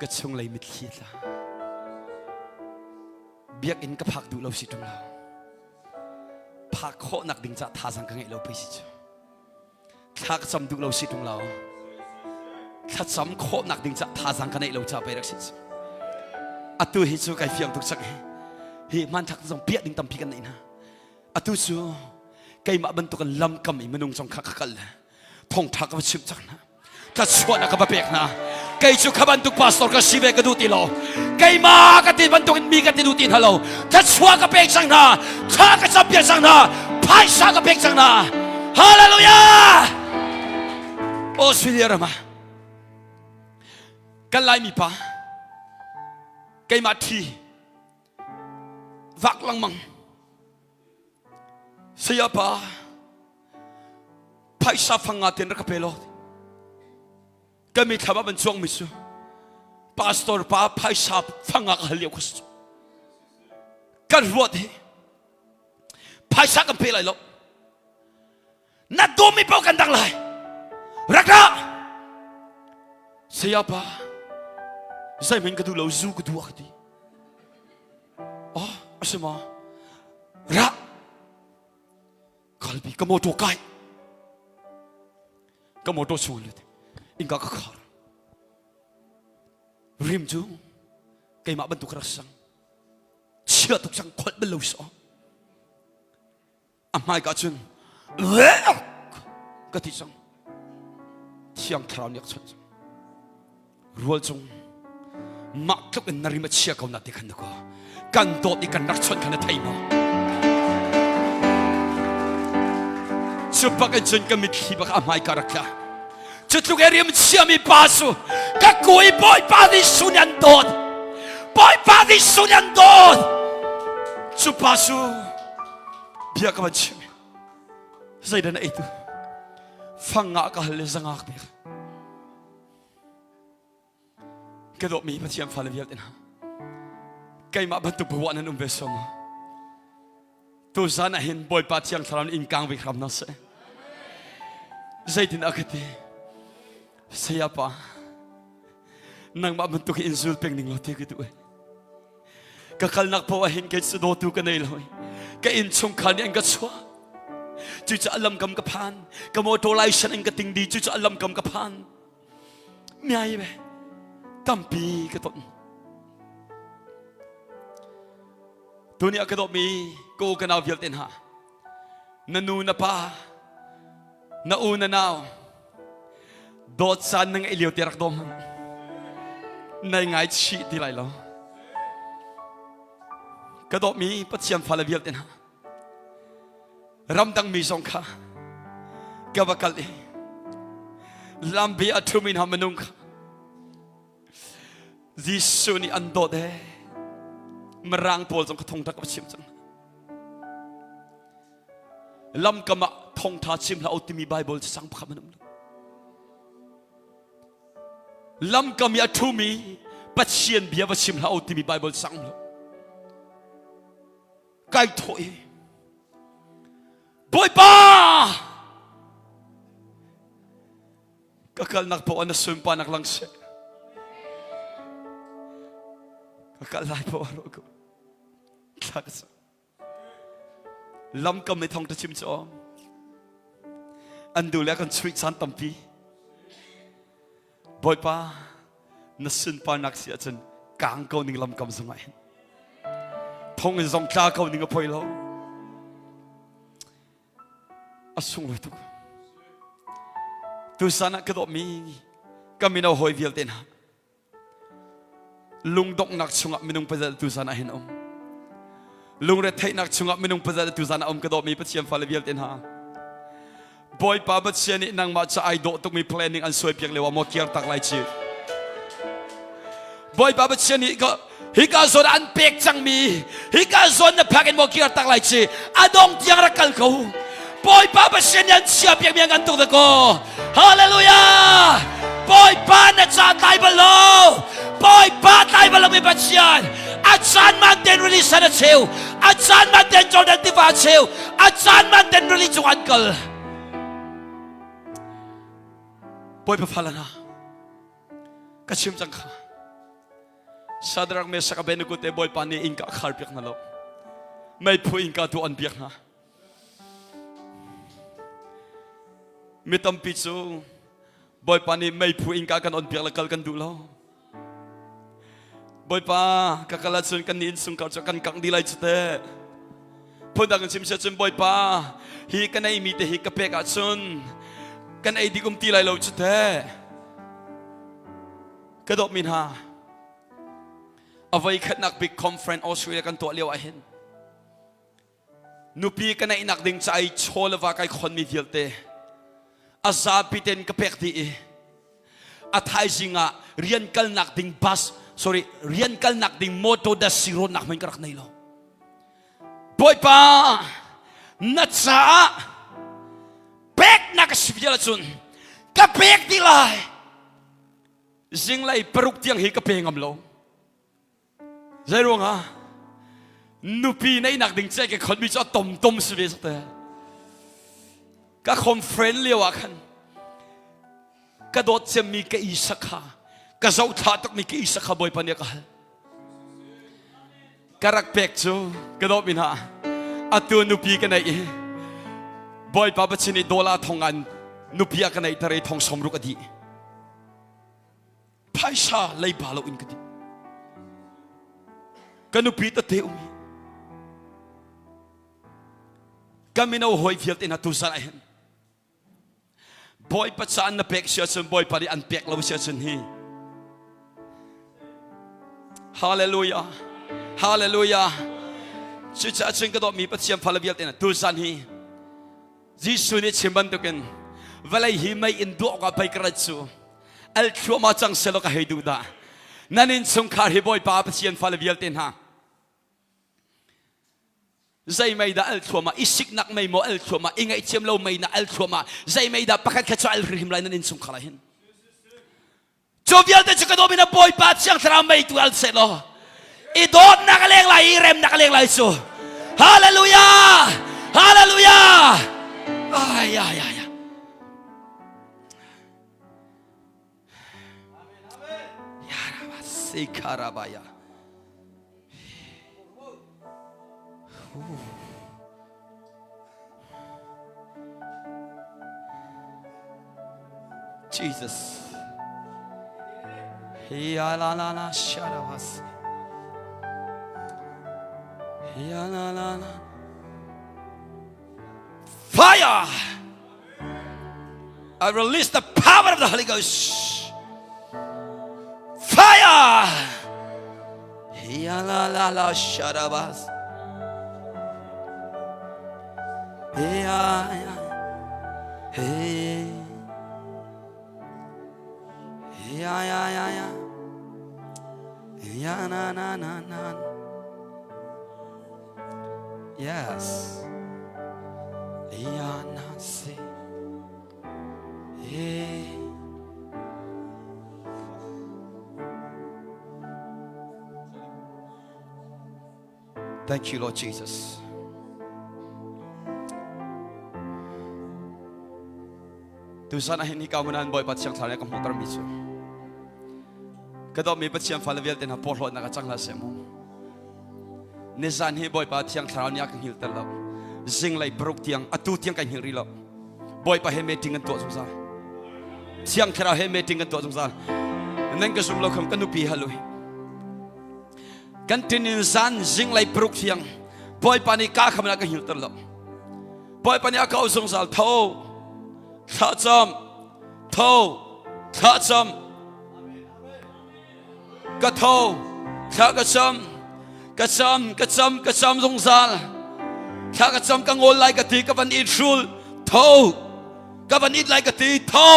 ka chunglei mitthli a tla. Biakinn ka phak duh lo si ṭung lo. Phak khawhnak ding cah thazaang ka ngeih lo pei si cu. Thla ka cam duh lo si ṭung lo. Thlacam khawhnak ding cah thazaang ka neih lo ca pei rak si cu. Atu hi cu kai fiang tuk cang hi. Hi hmanthlak zong piah ding tampi kan neih hna. Atu cu keimah bantukin lamkam i minung zong kha ka kal le thawngṭha ka va chimh cang hna thluachuahnak ka va pek hna kei cu kha bantuk pastor ka si ve ka duh ti lo keimah ka ti bantuk in mi ka ti duh ti hna lo thluachuah ka pek cang hna thla ka campiak cang hna phaisa ka pek cang hna hallelujah Australia ram ah kan Laimi pa keimah ṭhi vak lengmang Saya pa phaisa fang nga ten rak ka pe law ka mithlam ah ban chuang mi cu pastor pa phaisa fang nga ka hal lio kha si kan ruat hi phaisa kan pe lai lo na dawmi paoh kan dang lai rak ra saya pa zeihmanh ka duh lo zu ka duh a ka ti oh a si maw? Ra kalpi ka motor kai ka motor chung lut inka ka khar rim cu keimah bantuk rak sang chia tuk cang kholh bal lo so a hmai ka cun ka ti cang thiang thlarau nih a chawnh cang rual cung mah tluk in na rim a chia ko na ti khan ko kan dawt i kan rak chawnh khan na thei maw cu bak in cun ka mitthli bak a hmai ka rak tla cu tluk e rim chiami pa cu ka kui bawipa Jesuh nih an dawt bawipa Jesuh nih an dawt cu pa cu bia ka van chim zeidah na ei tu fang nga ka hal le zanga ka pek ka dawtmi Pathian fale vialte hna keimah bantuk buah nan um ve som tu zan ah hin Bawipa Thiang Thlarau nih in kang ve hram hna seh zeitin a ka ti sayapa nangmah bantuk in zul peng ning law ti ka duh ka kalnak paoh ah hin kei cu dawtu ka nei lo ka inn chungkhar nih an ka chuah cucaah lamkam ka phan ka motor license an ka ting di cucaah lamkam ka phan miai be tampi ka ton tuni a ka dawtmi ka u ka nau vialte hna na nu na pa na u na nau dawt caan na ngeih lio te rak daw hmanh nai ngai chih ti lai lo ka dawtmi Pathian fale vialte hna ramdang mi zong kha ka va kal i lambi a ṭhumi hna minung kha Jesuh nih an dawt ee mirang pawl zong kha thongtha ka chim cang lamkam ah thongtha chim hlah u timi Bible cacang pakhat man um lo lamkam i a ṭhumi Pathian bia va chim hlah u timi Bible cacang um lo kai thawh i Bawipa ka kalnak paoh ah na sunparnak lang seh ka kal lai paoh ah ko thla ka cam lamkam i thong ta chim cu an du le kan chuih caan tampi Bawipa na sunparnak si ahcun kang ko ning lamkam zongah hin thong in zong tla ko ning a poi lo a sunglawi tuk tusan ah ka dawtmi ka mino hawi vialte hna lungdonghnak chungah minung pazal tuzan ah hin um lungretheihnak chungah minung pazal tuzan ah um ka dawtmi Pathian fale vialte hna Bawipa Pathian nih nangmah ca ai dawh tukmi planning an suai piak lio ah maw kiar tak lai ci Bawipa Pathian nih hika zawn an pek cangmi hika zawn na phak in maw kiar tak lai ci a dong tiang rak kal ko Bawipa Pathian nih an chia piak mi an kan tuk da ko Hallelujah Bawipa na ca tlai bal lo Bawipa tlai bal lo mi Pathian a caan man ten rili san a cheu a caan man ten Jordan tiva a cheu a caan man ten rili cung an kal Bawipa falana ka chim cang kha Shadrach Meshach Abednego te Bawipa nih innka a khar piak hna lo meiphu innka tu an biak hna mi tampi cu Bawipa nih meiphu innka kan on piak le kal kan duh lo Bawipa ka kal ahcun kan nih innchungkhar cu kan kangh dih lai cu teh phundang in chim si ahcun Bawipa hi kan ei mi te hi ka pek ahcun kan ei ding um ti lai lo cu teh ka dawtmi hna a voi khatnak big conference Australia kan tuah lio ah hin nupi ka neihnak ding ca i chaw le va kai khonmi vialte a zapi ten ka pek dih i a thaizing ah rian kalnak ding bus sorry rian kalnak ding motor da sironnak hmanh ka rak nei lo Bawipa na caah peknak a si vial ahcun ka pek dih lai zinglei paruk tiang hi ka pe ngam lo zei ruangah nupi neihnak ding che ke khonmi cu a tom tom si ve te ka khom friend lio ah khan ka dawt cemmi ka isa kha ka zohthla tukmi ka isa kha bawipa nih a ka hal ka rak pek cu ka dawt mi hna. Atu nupi ka nei i Bawipa Pathian nih dollar thong an nupi a ka neih tar i thong sawmruk a dih. Phaisa leiba lo in ka dih. Ka nupi tete um hi. Ka mino hawi vialte hna tuzan ah hin Bawipa caan na pek si ahcun Bawipa nih an pek lo si ahcun hi Hallelujah Hallelujah Cucaah cun ka dawtmi Pathian fale vialte hna tuzan hi Jesuh nih chim bantukin vawlei hi mei in duah awkah pei ka rat cu al thluahmah cang selaw ka hei duh dah nan innchungkhar hi Bawipa Pathian fale vialte hna Zei mei dah al thluahmah i siknak mei maw al thluahmah i ngaihthiam lo mei na al thluahmah zei mei dah pakhat khat cu al hrim lai nan innchungkhar ah hin cu vialte cu ka dawm in a bawipa thiang thlarau mei tu al seh law i dawtnak a leng lai i remnak a leng lai cu hallelujah hallelujah ai ai ai Yarabasikarabaya. Jesus. Ya la la la sharabas. Ya la la la. Fire! I release the power of the Holy Ghost. Fire! Ya la la la sharabas. Ya ya. Hey. Ya ya ya ya. Ya na na na na. Yes. Ya na se. Hey. Thank you, Lord Jesus. Tuzan ah hin hika hmun ah Bawipa Thiang Thlarau nih ka hmuhter mi cu ka dawtmi Pathian fale vialte hna porhlawtnak ah cang hlah seh mu. Nizan hi Bawipa Thiang Thlarau nih a ka hngilter lo. Zinglei paruk tiang atu tiang kai hngilh rih lo. Bawipa he meeting kan tuah zungzal. Thiang Thlarau he meeting kan tuah zungzal. Nan ka zum lo kham ka nupi halu. Kan tinin zan zinglei paruk tiang Bawipa nih ka kham na ka hngilter lo. Bawipa nih a ka zungzal tho thlacam tho thlacam ka tho thla ka cam ka cam ka cam ka cam zungzal thla ka cam ka ngol lai ka ti ka van it hrul tho ka van it lai ka ti tho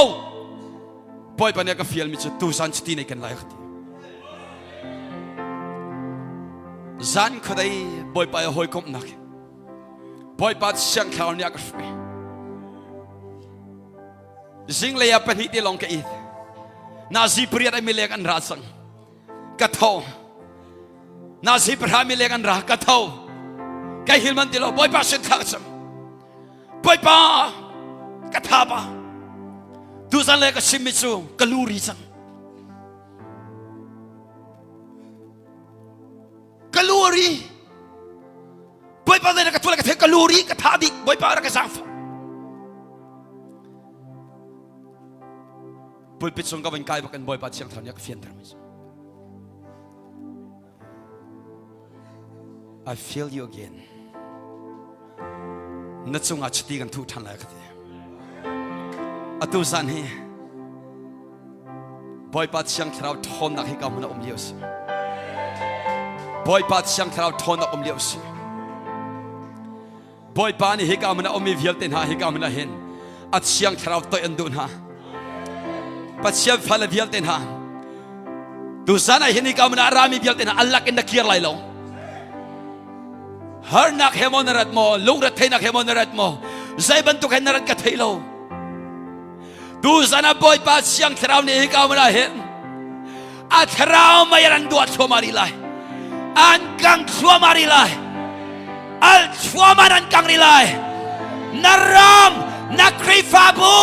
Bawipa nih a ka fial mi cu tuzan chiti nei kan lai ka ti zan khuadei Bawipa i hawikomhnak Bawipa Siang Thlarau nih a ka hruai. Zinglei ah pahnih te lawng ka it. Nazi pariat ai mileng an ra cang. Ka tho. Nazi pahra mileng an ra ka tho. Kai hil man ti lo Bawipa sin thla ka cam. Bawipa ka tha pa. Tuzan le ka chimmi cu ka lu ri cang. Ka lu ri. Bawipa zei na ka tuah ka thei ka luri ka tha dih Bawipa rak ka zaangfah pulpit sung ka van kai bak in Bawipa thiang thlarau nih a ka fianter mi I feel you again na cungah chiti kan thuh ṭhan lai ka ti atu zan hi Bawipa Thiang Thlarau ṭhawnnak hi ka hmun a um lio a si. Bawipa Thiang Thlarau ṭhawnnak um lio a si. Bawipa nih hika hmun a ummi vialte hna hika hmun ah hin a Thiang Thlarau toih an duh hna. Pathian fale vialte hna tuzan ah hin hika hmun ah a rami vialte hna alak in na kir lai lo. Harnak he maw na rat maw, lungretheihnak he maw na rat maw, zei bantuk he na rat ka thei lo. Tuzan ah Bawipa Siang Thlarau nih hika hmun ah hin a thlarau mei an duah thluahmah rih lai. An kang thluahmah rih lai. Al thluahmah an kang rih lai. Na ram, na Khrihfabu,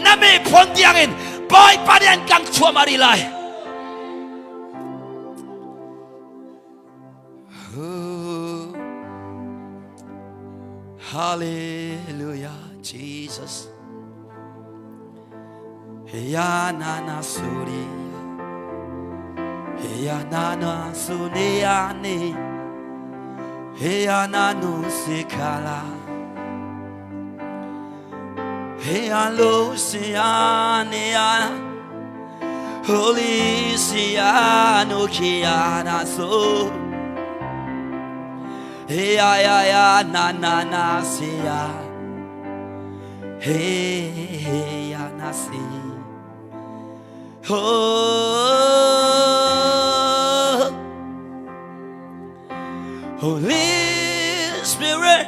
na miphun tiangin Bawipa nih an kang thluahmah rih lai. Hallelujah Jesus Heya na na suri Heya na na suni ani Heya na nu sikala Heya lo si ani Holy si anu kiana so Hey ya ya ya na na na si ya Hey hey ya na si Oh Holy Spirit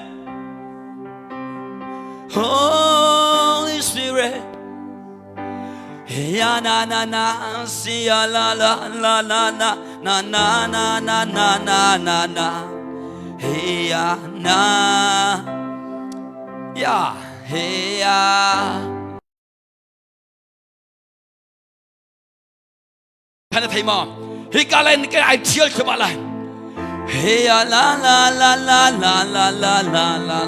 Holy Spirit Ya na na na si ya la la la la na na na na na na na na na Hey ya na ya hey ya Kan thei ma hi ka len ke ai thial thuma lai he ya la la la la la la la la la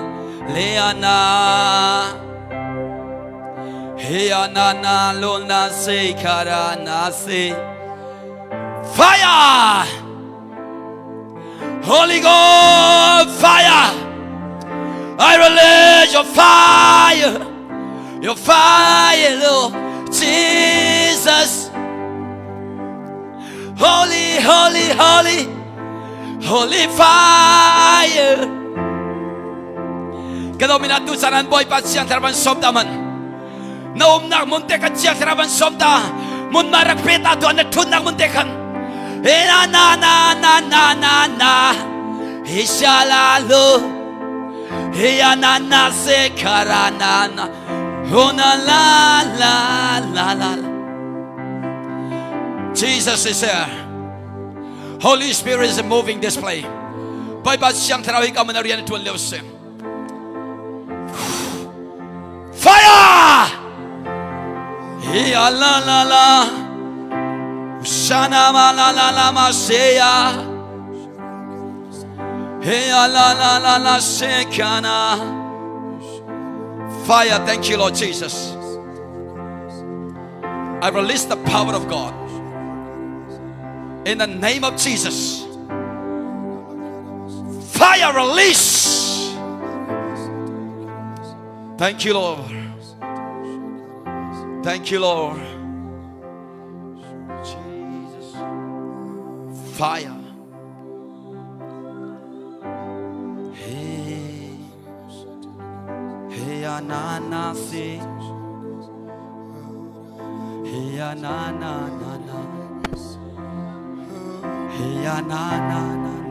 le ya na he ya na na lo na se khara na se fire Holy Ghost fire I release your fire your fire Lord Jesus Holy holy holy holy fire Kalau minatu saran boy pasiang taraban som taman na umnak mun te kan chiang thara ban som ta mun ma rak pe ta tu na thun nak mun te khan e na na na na na na na he sha la lo he ya na na se khara na na ho na la la la la Jesus is here. Holy Spirit is moving this place. Bai ba siang thara hi kamana rian tuan leo se. Fire! Ya la la la. Shana ma la la la ma se ya. Hey la la la la se kana. Fire, thank you, Lord Jesus. I release the power of God. In the name of Jesus. Fire release. Thank you, Lord. Thank you, Lord. Jesus. Fire. Hey. Hey, na na si. Hey, na na na na. Hey, na na na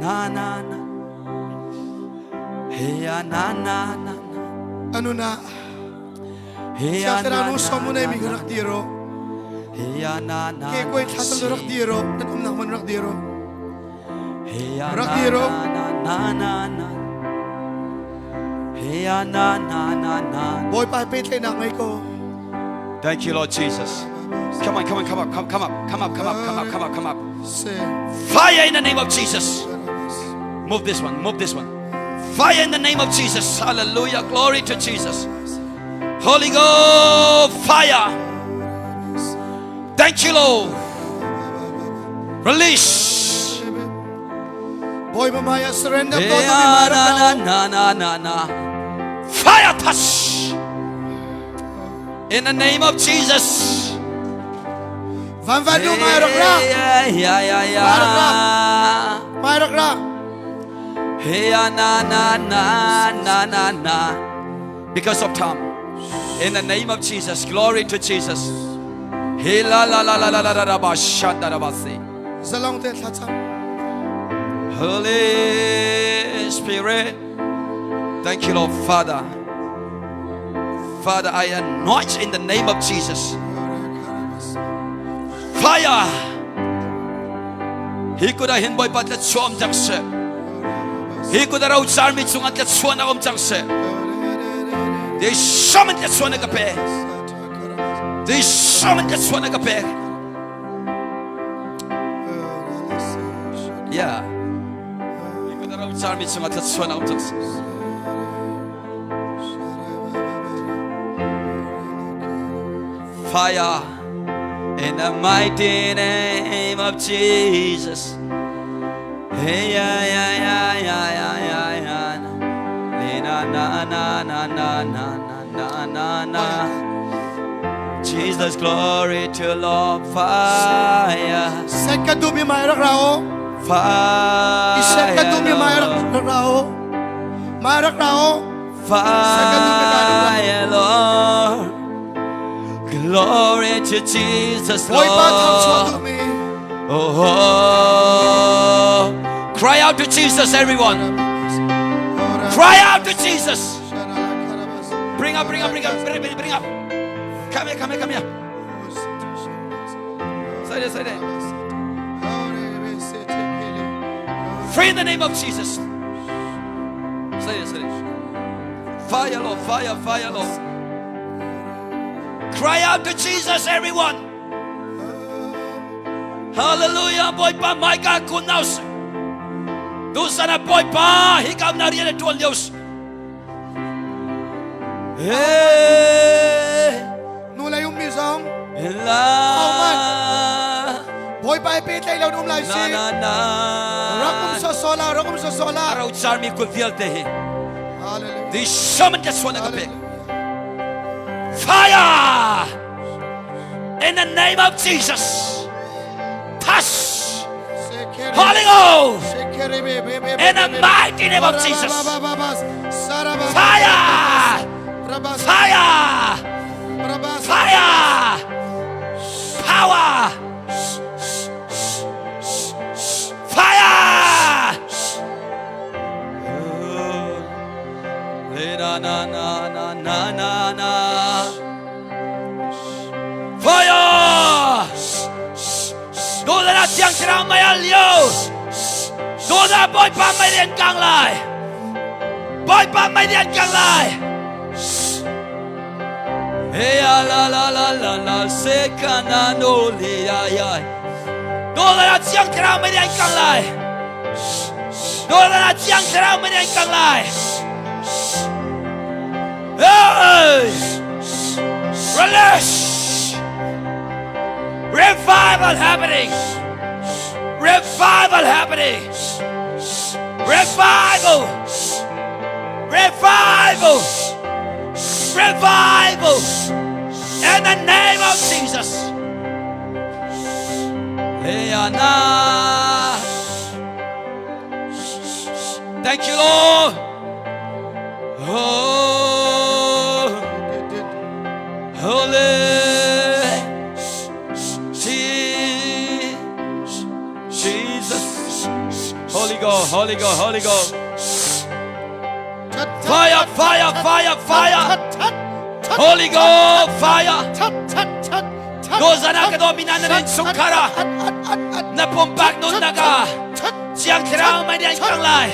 na na na. Hey, na na na na. Anu na Hey, na Siang na som na mi na. rak diro Hey, na na ke koi thasam rak diro nan um nak man rak diro Hey, Rak na diro. na na na na. Hey, na na na na. Boy pa pe tle nak ngai ko Thank you, Lord Jesus. Come on, come on, come up, come, come up, come up, come up, come up, come up, come up. se Fire in the name of Jesus. Move this one, move this one. Fire in the name of Jesus. Hallelujah. Glory to Jesus. Holy Ghost, fire. Thank you, Lord. Release. Boy mamaya surrender ko Hey, to mi na, marak na, na, na, na, na. Fire touch. In the name of Jesus. Van van nu mai rak ra Yeah, yeah, yeah, yeah. mai rak ra Hey, ah, na, na, na, na, na, na. Because of time. In the name of Jesus, glory to Jesus. Hey, la, la, la, la, la, la, la, la, ba, shanda, la, ba, si. Zalong te thlacam Holy Spirit. Thank you, Lord Father. Father, I anoint in the name of Jesus. Fire! Hi kut ah hin Bawipa tla um cang seh. Hi kut a rocarmi cungah tla um cang seh. Di hram in tla ka pek. Di hram in tla ka pek. Yeah. Hi kut a rocarmi cungah tla um cang seh. Fire in the mighty name of Jesus. Hey ya ya ya ya ya ya ya. Na na na na na na na na na na. Jesus glory to Lord fire. Set ka duhmi mai rak ra u. Fire. I set ka duhmi mai rak ra u. Mai rak ra u. Fire Lord. Glory to Jesus Bawipa thangchuah Lord. duhmi. Oh, cry out to Jesus, everyone. Cry out to Jesus. Bring up, bring up, bring up, bring, bring, bring up. Come here, come here, come here. Say there, say there. Free in the name of Jesus. Say there, say there. Fire, Lord, fire, fire, Lord. Cry out to Jesus, everyone. Hallelujah, Bawipa hmaika kun hna usih. Tuzan ah Bawipa hika na rian a ṭuan lio si. Hey, Nu lei ummi zong la Bawipa he pehtlaih lo in um lai na si. na na. Rak um sawsawh la, rak um sawsawh la. A rocarmi kut vialte hi Hallelujah. di shaman ka suan ka pek. Hallelujah. Fire! In the name of Jesus. Touch. Holy Ghost. In the mighty name of Jesus. Fire! Fire! Fire! Power! Fire! Na na na na na na na. Fire! Tuzan ah Thiang Thlarau mei a lio. Tuzan ah Bawipa mei rian kang lai. Bawipa mei rian kang lai. Hey ya la la la la la se kana no li ya ya. Tuzan ah Thiang Thlarau mei rian kang lai. Tuzan ah Thiang Thlarau mei rian kang lai. Hey! Release! Revival happening! Revival happening! Revival! Revival! Revival! In the name of Jesus. Hey, Anna. Thank you, Lord. Oh, Holy Jesus. Holy Ghost, Holy Ghost, Holy Ghost. Fire, fire, fire, fire. Holy Ghost, fire. Tuzan ah ka dawtmi hna nan innchungkhar ah na pumpak nunnak ah Thiang Thlarau mei nih an kang lai.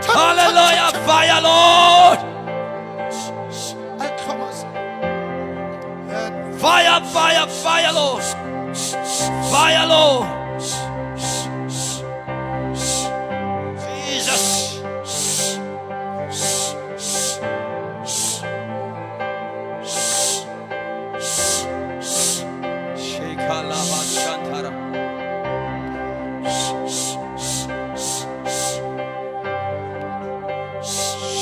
Hallelujah, fire Lord. Fire, fire, fire Lord. Fire Lord. Jesus. Shekalaba Shantara.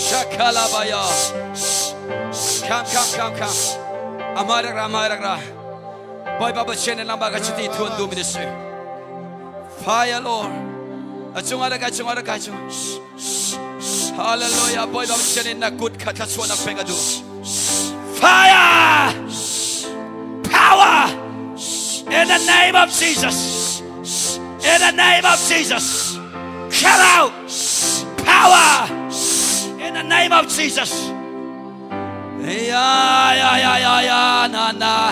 Shakalabaya. Come, come, come, come. Amai rak ra, amai rak ra. Bawipa Pathian na lamba ka chiti thuan du ministry. Fire Lord. A cungah le kai cungah le kai cung. Hallelujah. Bawipa Pathian in na kut kha thluachuahnak pek a duh. Fire! Power! In the name of Jesus. In the name of Jesus. Come out! Power! In the name of Jesus. Ya ya ya ya ya na na.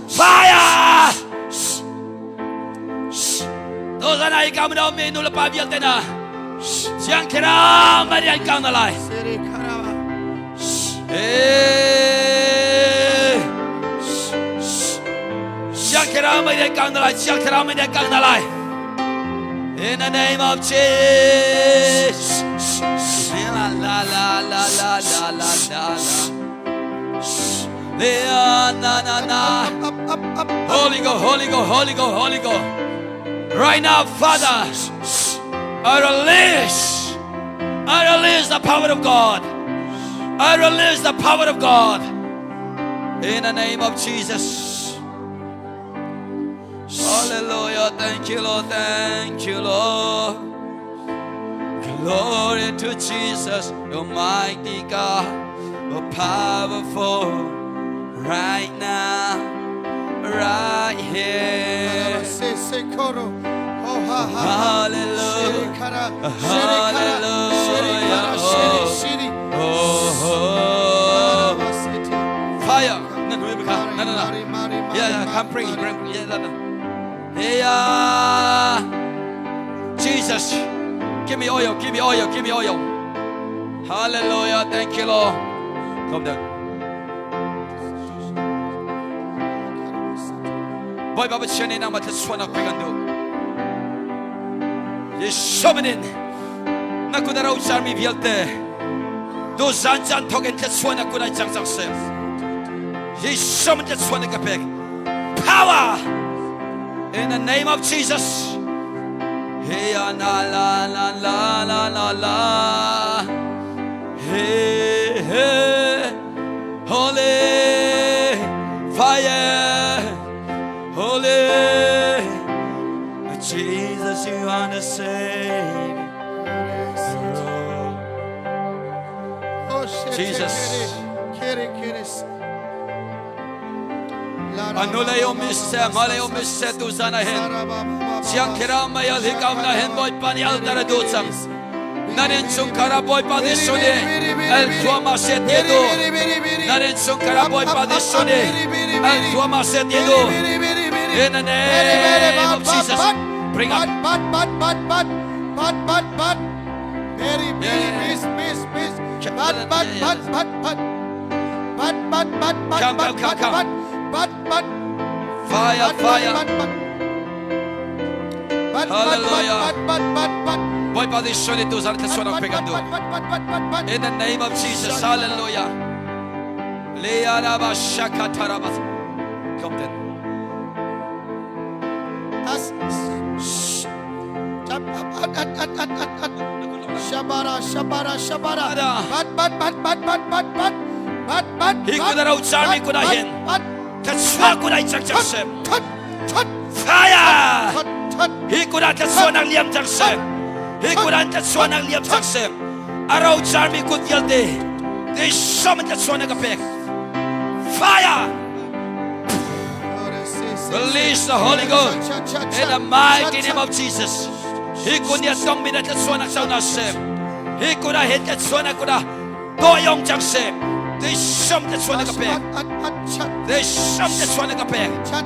Fire! Tuzan ah ikaw na mi nu le pa vialte na Siang Thlarau Marian kang na lai. Eh. Siang Thlarau Marian kang na lai. Siang Thlarau Marian kang na lai. In the name of Jesus. La la la la la la la la la. Na na na. Holy Ghost, Holy Ghost, Holy Ghost, Holy Ghost. Right now, Father, I release, I release the power of God. I release the power of God. In the name of Jesus. Hallelujah. Thank you, Lord. Thank you, Lord. Glory to Jesus, Almighty God, oh powerful, right now, right here. Hallelujah. Hallelujah. Oh, oh. Fire. No, no, no, no, no. Yeah, yeah, come bring, bring, yeah, no, no. Yeah. Jesus, give me oil, give me oil, give me oil. Hallelujah. Thank you, Lord. Come down. Bawipa Pathian nih nangmah thluachuahnak pe kan duh. Jesuh min in na kut a rocarmi vialte tu zan caan thawk in thluachuahnak kut ai cang cang seh. Jesuh min thluachuahnak ka pek. Power in the name of Jesus. Hey ya na la la la la la la. Hey hey. Holy fire, holy Jesus, you are the Savior. Jesus. Anulei um siseh, hmailei um siseh tuzan ah hin Siang Thlarau meial hika um na hin Bawipa nih altar a duh cang. Nan innchungkhar ah Bawipa nih sun i el thluahmah seh ti a duh. Nan innchungkhar ah Bawipa nih sun i el thluahmah seh ti a duh. In the name of Jesus, bring up. Bat, bat, bat, bat, bat, bat, bat. Very, very, peace, peace, peace. Bat, bat, bat, bat, bat. Bat, bat, bat, bat, Come, bat, come, come, bat, come. bat, bat, bat. Fire, Bat, bat, fire. bat, bat. Bat, bat, bat, Hallelujah. bat, bat, bat, bat. Bawipa nih sun i tuzan Bat, thluachuahnak bat, pe kan bat, duh. bat, bat, bat, bat, bat, bat. In the name of Jesus, hallelujah. Learaba shakataraba. Come then. As, shh. At, at, at, at, at, at, at. Shabara, shabara, shabara. Ada. Bat, bat, bat, bat, bat, bat, bat. Bat, bat, Hi bat. kut a rocarmi bat, kut ah bat, hin. Bat, Thluachuah kut ah i cang cang that, seh. that, that, Fire! that, that. Hi kut ah thluachuahnak liam cang seh. Hi kut ah thluachuahnak liam cang seh. A rocarmi kut vialte ti som in thluachuahnak ka pek. Fire! Release the Holy Ghost in the mighty name of Jesus. Hi kut nih a tongmi na thluachuahnak co hna seh. Hi kut ah hin thluachuahnak kut ah tawh cang seh. Ti som thluachuahnak ka pek. At, at, chat, Ti som thluachuahnak ka pek. chat.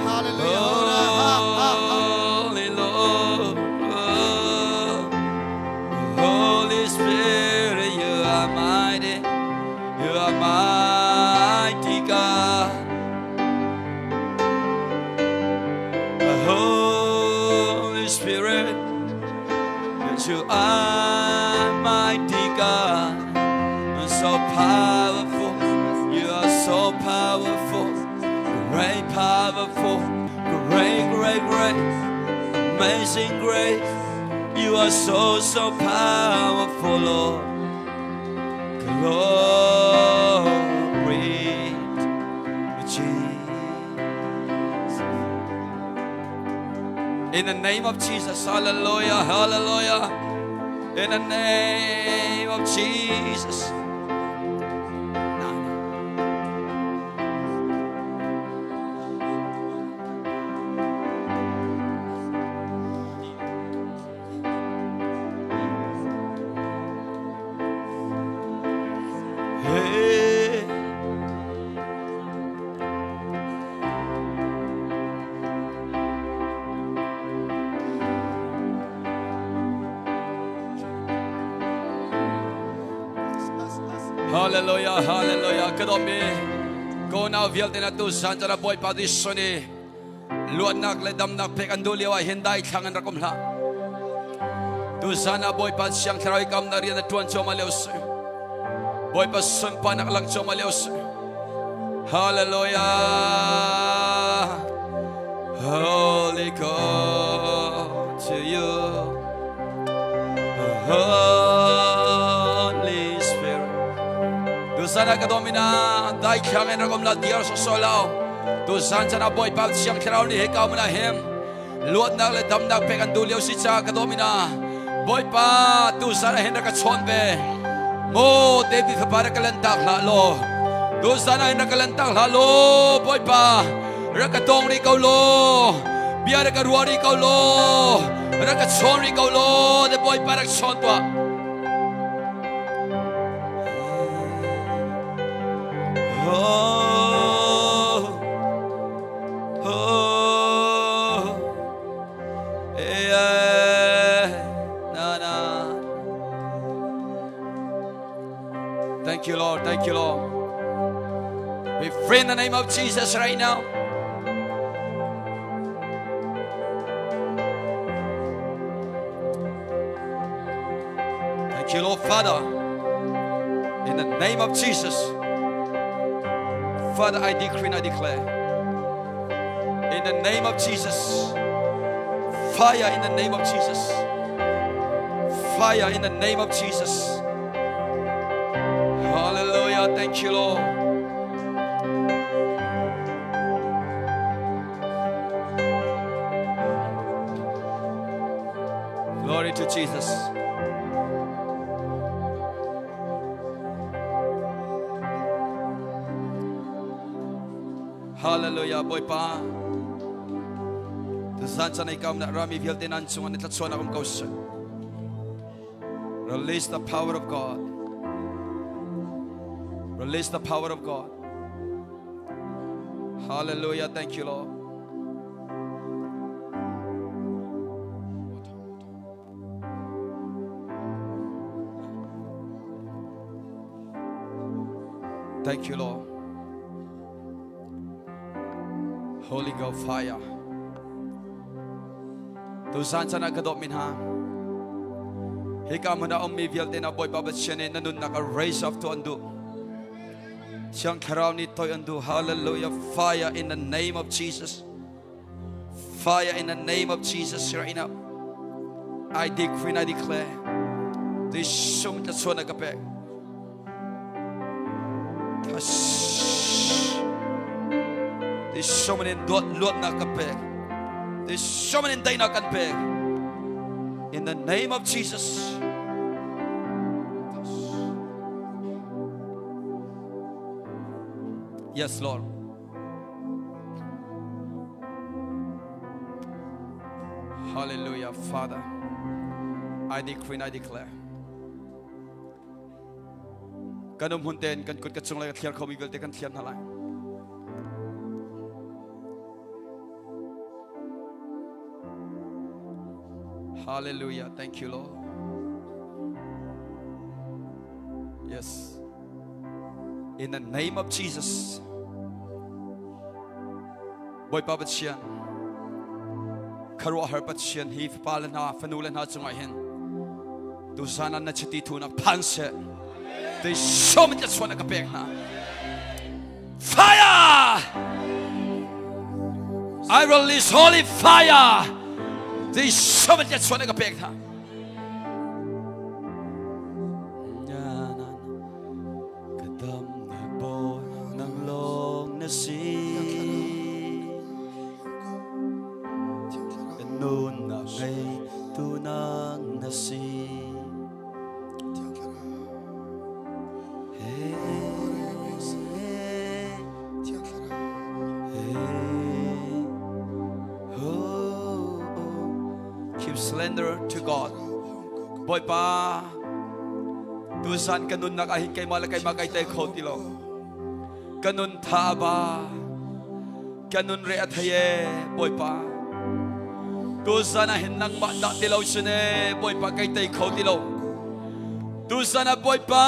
Hallelujah. Ha, ha, ha. Holy Lord, Holy Spirit, you are mighty, you are mighty God. Holy Spirit, you are mighty God, so powerful, you are so powerful, great powerful, great, great, great, amazing grace. You are so, so powerful, Lord. Glory to Jesus. In the name of Jesus, hallelujah, hallelujah. In the name of Jesus. Hey. Hallelujah, hallelujah. Ka dawtmi ko nau vialte na tu zan cana Bawipa Jesuh nih luatnak le damnak pek an duh lio ah hin daithlang an rak um hlah. Tu zan ah Bawipa Siang Thlarau i kam na rian a ṭuan cuahmah lio si. Bawipa sunparnak lang cuahmah lio si. Hallelujah. Holy God to you. Holy Spirit. Tuzan ah ka domina dai thlang in rakom la diar so so lo. Tuzan chan ah Bawipa Thiang Thlarau nih hika mun ah him luatnak le damnak pek an duh lio si ca ka domina Bawipa tuzan ah hin rak ka chawn ve. Mo David fapa rak ka lantak hlah law. Tuzan ah hin rak ka lantak hlah law Bawipa rak ka tong rih ko law. Bia rak ka ruah rih ko law. Rak ka chawn rih ko law. The Bawipa rak chawn tuah. Oh, oh, eh, na, na. Thank you, Lord. Thank you, Lord. Be free in the name of Jesus right now. Thank you, Lord Father. In the name of Jesus. Father, I decree and I declare. In the name of Jesus. Fire in the name of Jesus. Fire in the name of Jesus. Hallelujah. Thank you, Lord. Glory to Jesus. Hallelujah Bawipa. Tuzan chan ei kam na rami vialte nan chung an thlachuan um ko seh. Release the power of God. Release the power of God. Hallelujah. Thank you, Lord. Thank you, Lord. Holy Ghost fire. Tuzan chan ah ka dawt min ha. Hika hmun ah ummi vialte na Bawipa Pathian nih na nunnak a raise up to an duh. Thiang Thlarau nih toi an duh. Hallelujah. Fire in the name of Jesus. Fire in the name of Jesus right now. I decree and I declare. This sum ta chuan ka pek. This so many dot luat na ka pek. This so many day na kan pek. In the name of Jesus. Yes, Lord. Hallelujah, Father. I decree and I declare. Kan um hun ten kan kut ka cung lai ka thliar khomi vialte kan thliar hna lai. Hallelujah. Thank you, Lord. Yes. In the name of Jesus. Bawipa Pathian, khuaruahhar Pathian hi fapa le hna, fanu le hna cungah hin tuzan ah na chiti thu nak phan seh. Tei som in chuan a ka pek hna. Fire! I release holy fire. Tei som in chuan a ka pek hna. Ka damnak bawi nang lawng na si. Ka nunnak ngeitu nang na si. Hey, hey, oh, oh. Keep surrender to God. Bawipa, tuzan ka nunnak ah hin keimah le keimah kai tel kho ti lo. Ka nun tha a ba. Ka nun re a thei e, Bawipa. Tuzan ah hin nangmah dah ti lo cun e, Bawipa kai tei kho ti lo. Tuzan ah Bawipa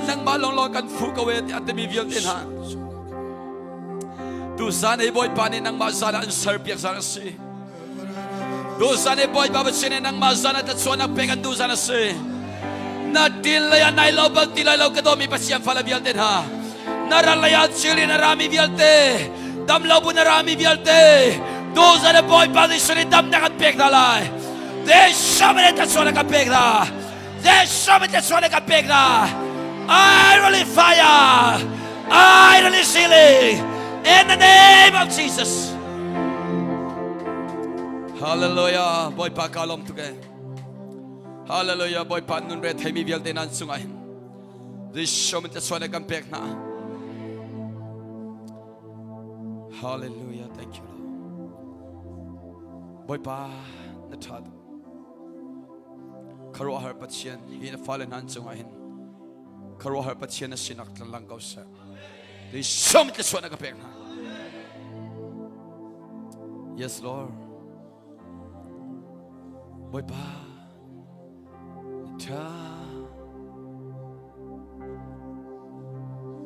nangmah lawnglawng kan fuh ko e tiah timi vialte hna. Tuzan hi Bawipa nih nangmah zan ah an serpiak zan a si. Tuzan i Bawipa Pathian nih nangmah zan ah thluachuahnak pek an duh zan a si. Na til lei ah nai lo bal ti lai lo ka dawmi Pathian fale vialte hna. Na ral lei ah chil in a rami vialte, dam lo bu na rami vialte, tuzan a Bawipa Jesuh nih damnak an pek hna lai. Deshamene tasuana ka pek hna. Deshamene tasuana ka pek hna. I release fire. I release healing. In the name of Jesus. Hallelujah. Bawipa ka lawm tuk e. Hallelujah. Bawipa nun re theimi vialte nan cungah hin Jesuh min tasuana kan pek hna. Hallelujah. Thank you Lord. Bawipa na ṭha tuk. Khuaruahhar Pathian hi na fale hna an cungah hin khuaruahhar Pathian na sinak tlang ko seh. Jesuh min tluachuah na ka pek hna. Yes Lord. Bawipa na ṭha.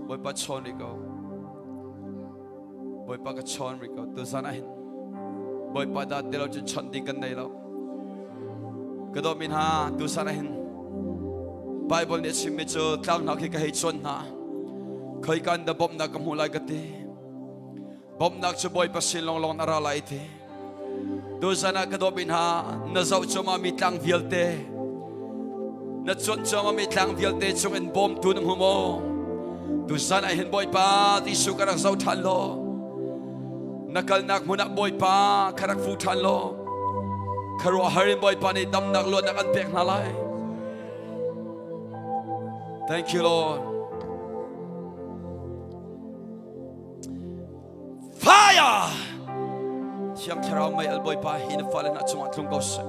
Bawipa chawn rih ko. Bawipa ka chawn rih ko. Tuzan ah hin Bawipa dah ti lo cun chawnh ding kan nei lo. Ka dawtmi hna, tuzan ah hin Bible nih a chimmi cu tlang hna khi ka hei chawn hna. Khoika in dah bawmhnak ka hmuh lai ka ti. Bawmhnak cu Bawipa sin lawnglawng na ra lai ti. Tuzan ah ka dawtmi hna, na zoh cuahmah mi tlang vialte, na cuanh cuahmah mi tlang vialte cung in bawmtu na hmu maw? Tuzan ah hin Bawipa Jesuh ka rak zoh ṭhan law, na kalnak hmun ah Bawipa ka rak fu ṭhan law, khuaruahhar in Bawipa nih damnak luatnak an pek hna lai. Thank you, Lord. Fire! Thiang Thlarau mei al Bawipa hi na fale hna cungah tlung ko seh.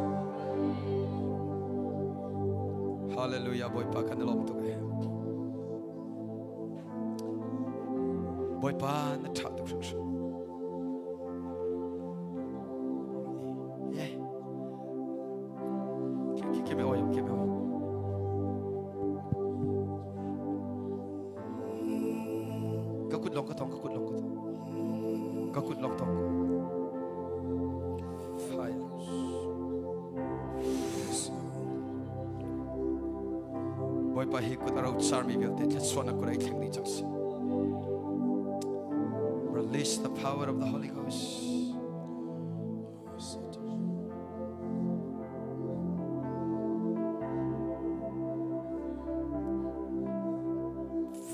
Hallelujah Bawipa kan i lawm tuk e. Bawipa na ṭha tuk hringhran. Yeah. Give me oil, give me oil. Ka kut lawng ka thong, ka kut lawng ka thong. Ka kut lawng thong. Fire. Bawipa hi kut a ro charmi vialte thluachuahnak kut ei thleng dih cang si. Release the power of the Holy Ghost.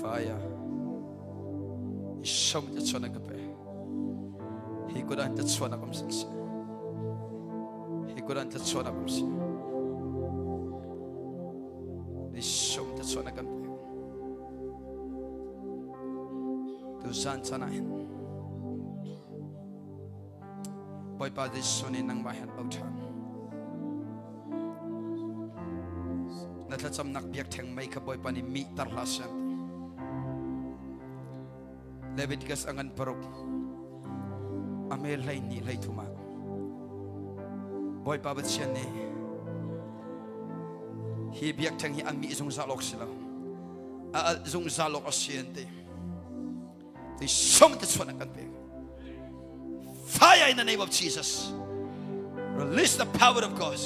Fire. Ishom te chuan ka pe. Hi kudan te chuan akum sin si. Hi kudan te chuan akum si. Ishom te chuan kan pe. Tu zan chana hin. Bawipa Jesuh nih nangmah he an auh ṭhan. Na thlacamnak biakṭheng mei kha Bawipa nih mihter hlah seh an ti. Leviticus a ngan paruk a me 12 13 ah Bawipa Pathian nih hi biakṭheng hi a mih zungzal awk si lo a alh zungzal awk a si an ti. Ti som te chuan kan pek. Fire in the name of Jesus. Release the power of God.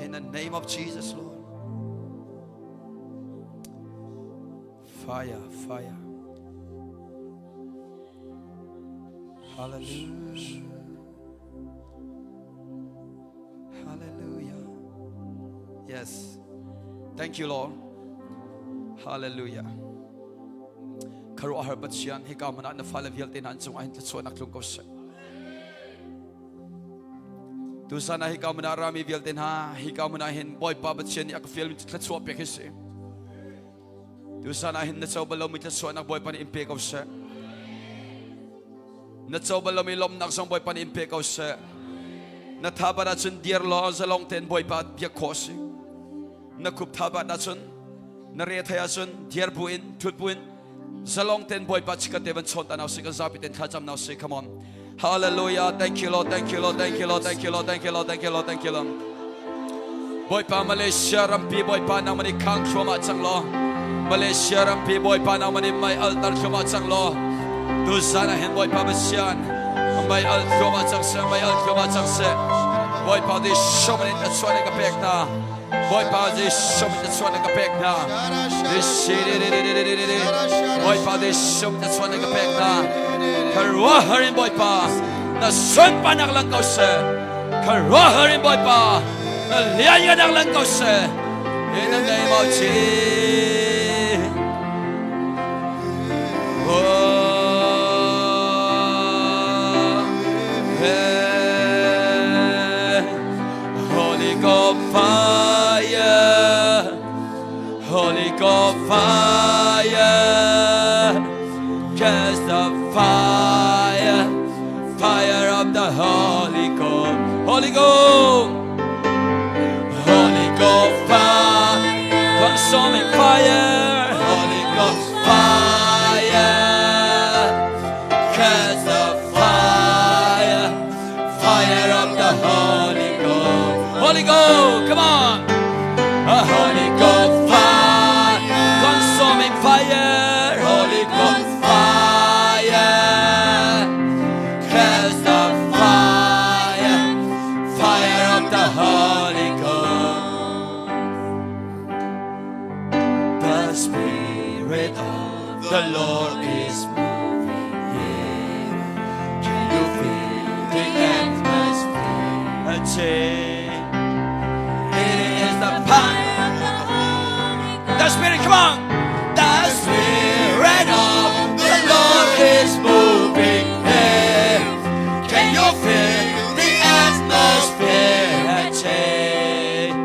In the name of Jesus, Lord. Fire, fire. Hallelujah. Hallelujah. Yes. Thank you, Lord. Hallelujah. Kharuahar Pathian hika hmun ah na fale vialte hna an cungah hin thluachuahnak tlung ko seh. Tuzan ah hika hmun ah rami vialte hna hika hmun ah hin Bawipa Pathian nih a ka fialmi thluachuah pek hi si. Tuzan ah hin na co bal lomi thluachuahnak Bawipa nih in pe ko seh. Na co bal lomi lawmhnak zong Bawipa nih in pe ko seh. Na thabat ahcun dir law zalong tein Bawipa biak khawh a si. Na khup thabat ahcun na re thei ahcun dir buin thut buin zalong tein Bawipa chikat te van chawn ta nau si kan zapi ten thlacam nau si come on Hallelujah thank you Lord thank you Lord thank you Lord thank you Lord thank you Lord thank you Lord thank you Lord Bawipa Malaysia rampi Bawipa nangmah nih khang thluahmah cang law Malaysia rampi Bawipa nangmah nih mei alter thluahmah cang law tuzan ah hin Bawipa Pathian mei al thluahmah cang seh mei al thluahmah cang seh Bawipa di shom in a chuah ka pek hna. Bawipa Jesuh min thluachuah na ka pek hna. Bawipa Jesuh min thluachuah na ka pek hna. Khuaruahhar in Bawipa na sunparnak lang ko seh. Khuaruahhar in Bawipa na lianngannak lang ko seh. In the name of Jesus. Oh, hey. Holy Ghost fire, Holy Ghost fire, cast the fire, fire of the Holy Ghost, Holy Ghost, Holy Ghost fire, consuming fire, Holy Ghost fire, cast the fire, fire of the Holy Ghost, Holy Ghost, come on, a Holy Ghost fire, consuming fire, Holy Ghost fire, cast the fire, fire of the Holy Ghost. The Spirit of the Lord is moving here. Can you feel the atmosphere change? It is the power. The Spirit, come on! The Spirit of the Lord is moving here. Can you feel the atmosphere change?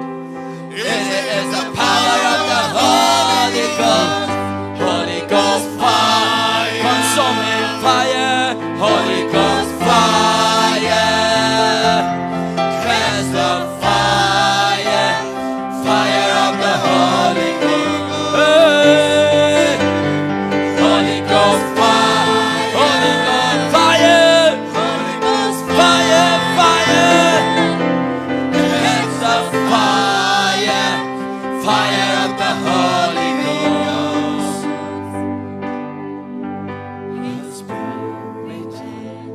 It is the power of the Holy Ghost. Holy Ghost fire, consuming fire. Holy Ghost fire, cast the fire, fire of the Holy Ghost. Hey. Holy Ghost fire, Holy Ghost fire, fire, fire. It's the fire, fire of the Holy Ghost. The Spirit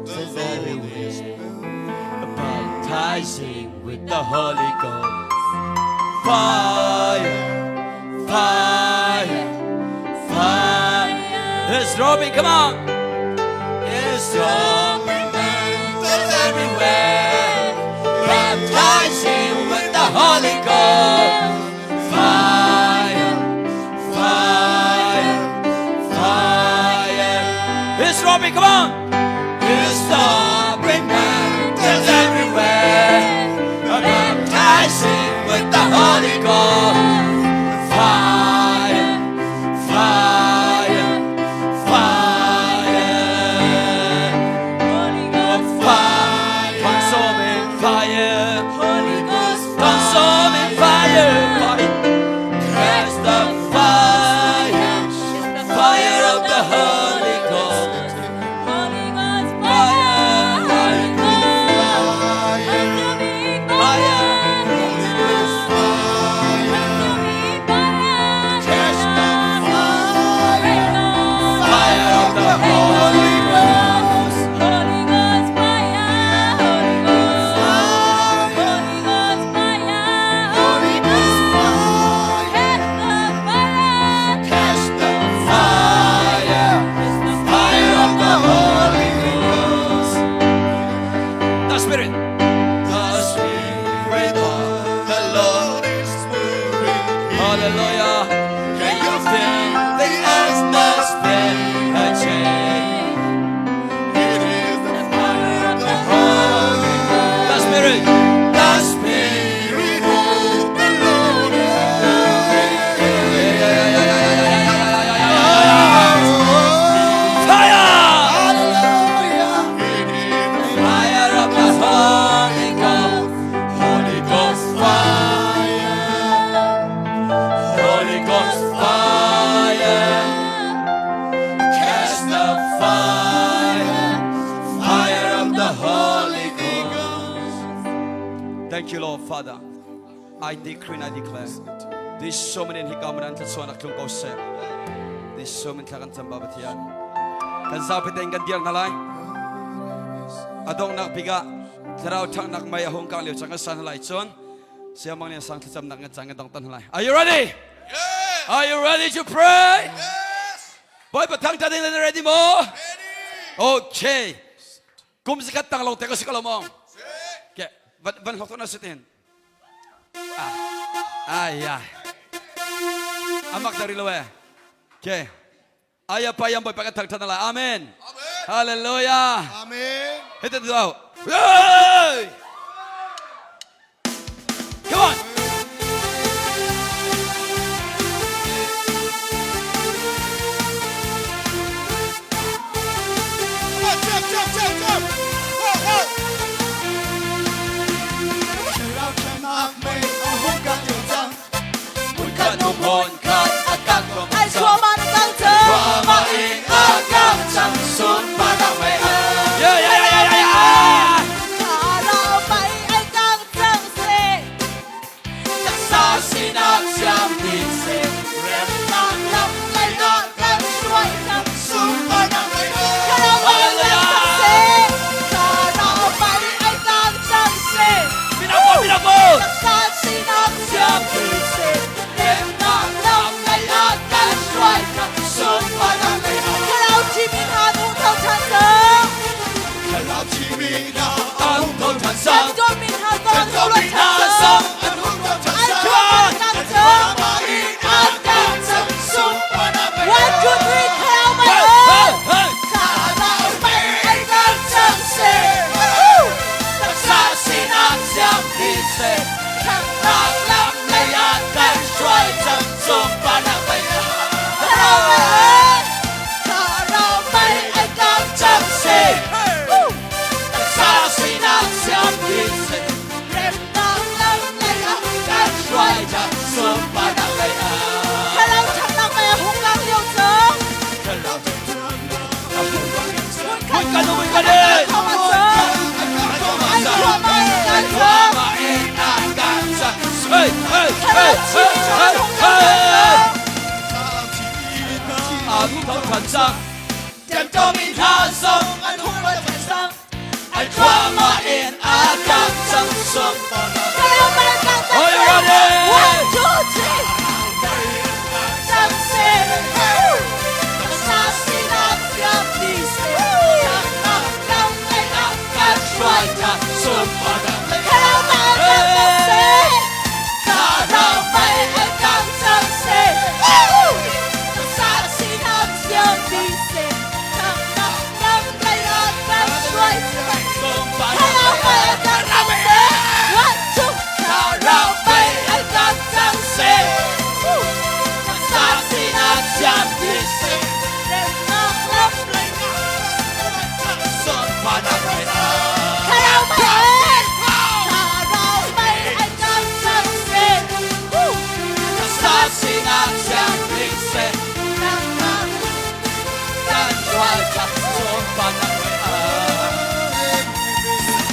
is everywhere, baptizing with the Holy Ghost. Fire, fire, fire. It's dropping, come on. It's dropping everywhere, baptizing with the Holy Ghost. Fire, fire, fire. It's dropping, come on. It's dropping mantles everywhere, baptizing with the Holy Ghost. Fire, fire, fire. Fire, consuming fire, consuming fire, fire. Catch the fire, fire of the Holy Ghost. Fire, fire, Catch the fire, fire of the Holy Ghost. Holy Ghost fire, Holy Ghost, Holy Ghost fire, Holy Ghost fire, Catch the fire, catch the Fire, fire of the Holy Ghost. The Spirit, the Spirit of the Lord. Lord is moving. Hallelujah. Can you feel the atmosphere change? It is the fire of the Holy The Spirit, the Spirit. Spirit of the Lord is moving. Fire! Hallelujah. It is the Fire of the Holy Ghost. Holy Ghost fire. Holy Ghost fire. Catch the fire. Fire of the Holy Ghost. Thank you, Lord Father. I decree and I declare. This so many hikaman thluachuahnak tlung ko seh. This so many thla kan cam ba Pathian. Kan zapi tein kan dir hna lai. A donghnak bik ah thlarau ṭhanghnak mei a hung kang lio cang kan san hna lai cun. Siamang nih sang thlacamnak ngan cang dong tan lai. Are you ready? Yes. Are you ready to pray? Yes. Bawipa thangṭhat ding nan ready maw? Ready. Okay. Kum zakhat tang long te ka si ko lo maw? Ke van van hlok na sitin. Ah. Ai ai. Amak dari lo eh. Ke. Aya payam Bawipa kan thangṭhat lai. Amen. Amen. Hallelujah. Amen. Hit it out. Hey! Come on. Come on, jump, jump, jump, jump. Whoa, whoa. Ai thua ma na kang cang. Ma in a kang cang sun pa na mei a. Yeah, yeah, yeah, yeah, yeah. Thlarau mei ai kang cang seh. Taksa sinak siam din seh. Remnak lam lei ah kan hruai cang. Sunparnak mei a. Thlarau mei ai kang cang seh. Thlarau mei ai kang cang seh. Pinako, pinako. Taksa sinak siam din seh. Remnak lam lei ah kan hruai cang. Sunparnak mei a. Thlarau thimi hna hung tho ṭhan cang. Thlarau thimi hna Ang tho ṭhan Kan sang. dawtmi hna zong hung ruat ṭhan cang. an hung tho ṭhan Ai cang. thua ma na kang cang. Mei a kang cang. Sunparnak mei a. One, two, three, thlarau mei Hey, a. hey, hey. Thlarau mei ai kang cang seh. Taksa sinak siam din seh. Thangnak lam lei ah kan hruai cang. Sunparnak mei a. Thlarau mei a. Thlarau mei ai kang cang seh. Taksa sinak siam din seh. Remnak lam lei ah kan hruai cang. Sunparnak mei a. Thlarau ṭhatnak mei a hung lang lio cang. Hmun kan hmun kan eh. Ai thua ma ai kang cang. Hey, hey, hey, hey, hey, hey. Ang tho ṭhan sang. Temtomi hna zong an hung ruat ṭhan sang. Ai thua ma in a kang cang sunparnak. Thlarau mei ai kang cang Are you ready? One, two, three. Cang seh. Taksa sinak siam din seh. Thangnak lam lei ah kan hruai cang. Sunparnak mei a. Thlarau mei ai kang cang seh. Thlarau mei ai kang cang seh. Taksa sinak siam din seh. Thangnak lam lei ah kan hruai cang. Sunparnak Thlarau mei ai kang cang seh. One, two. Thlarau mei ai kang cang seh. Taksa sinak siam din seh. Remnak lam lei Sunparnak mei a. Thlarau mei ai. Thlarau mei ai kang cang seh. Taksa sinak siam din seh. Thangnak Kan hruai cang sunparnak mei a.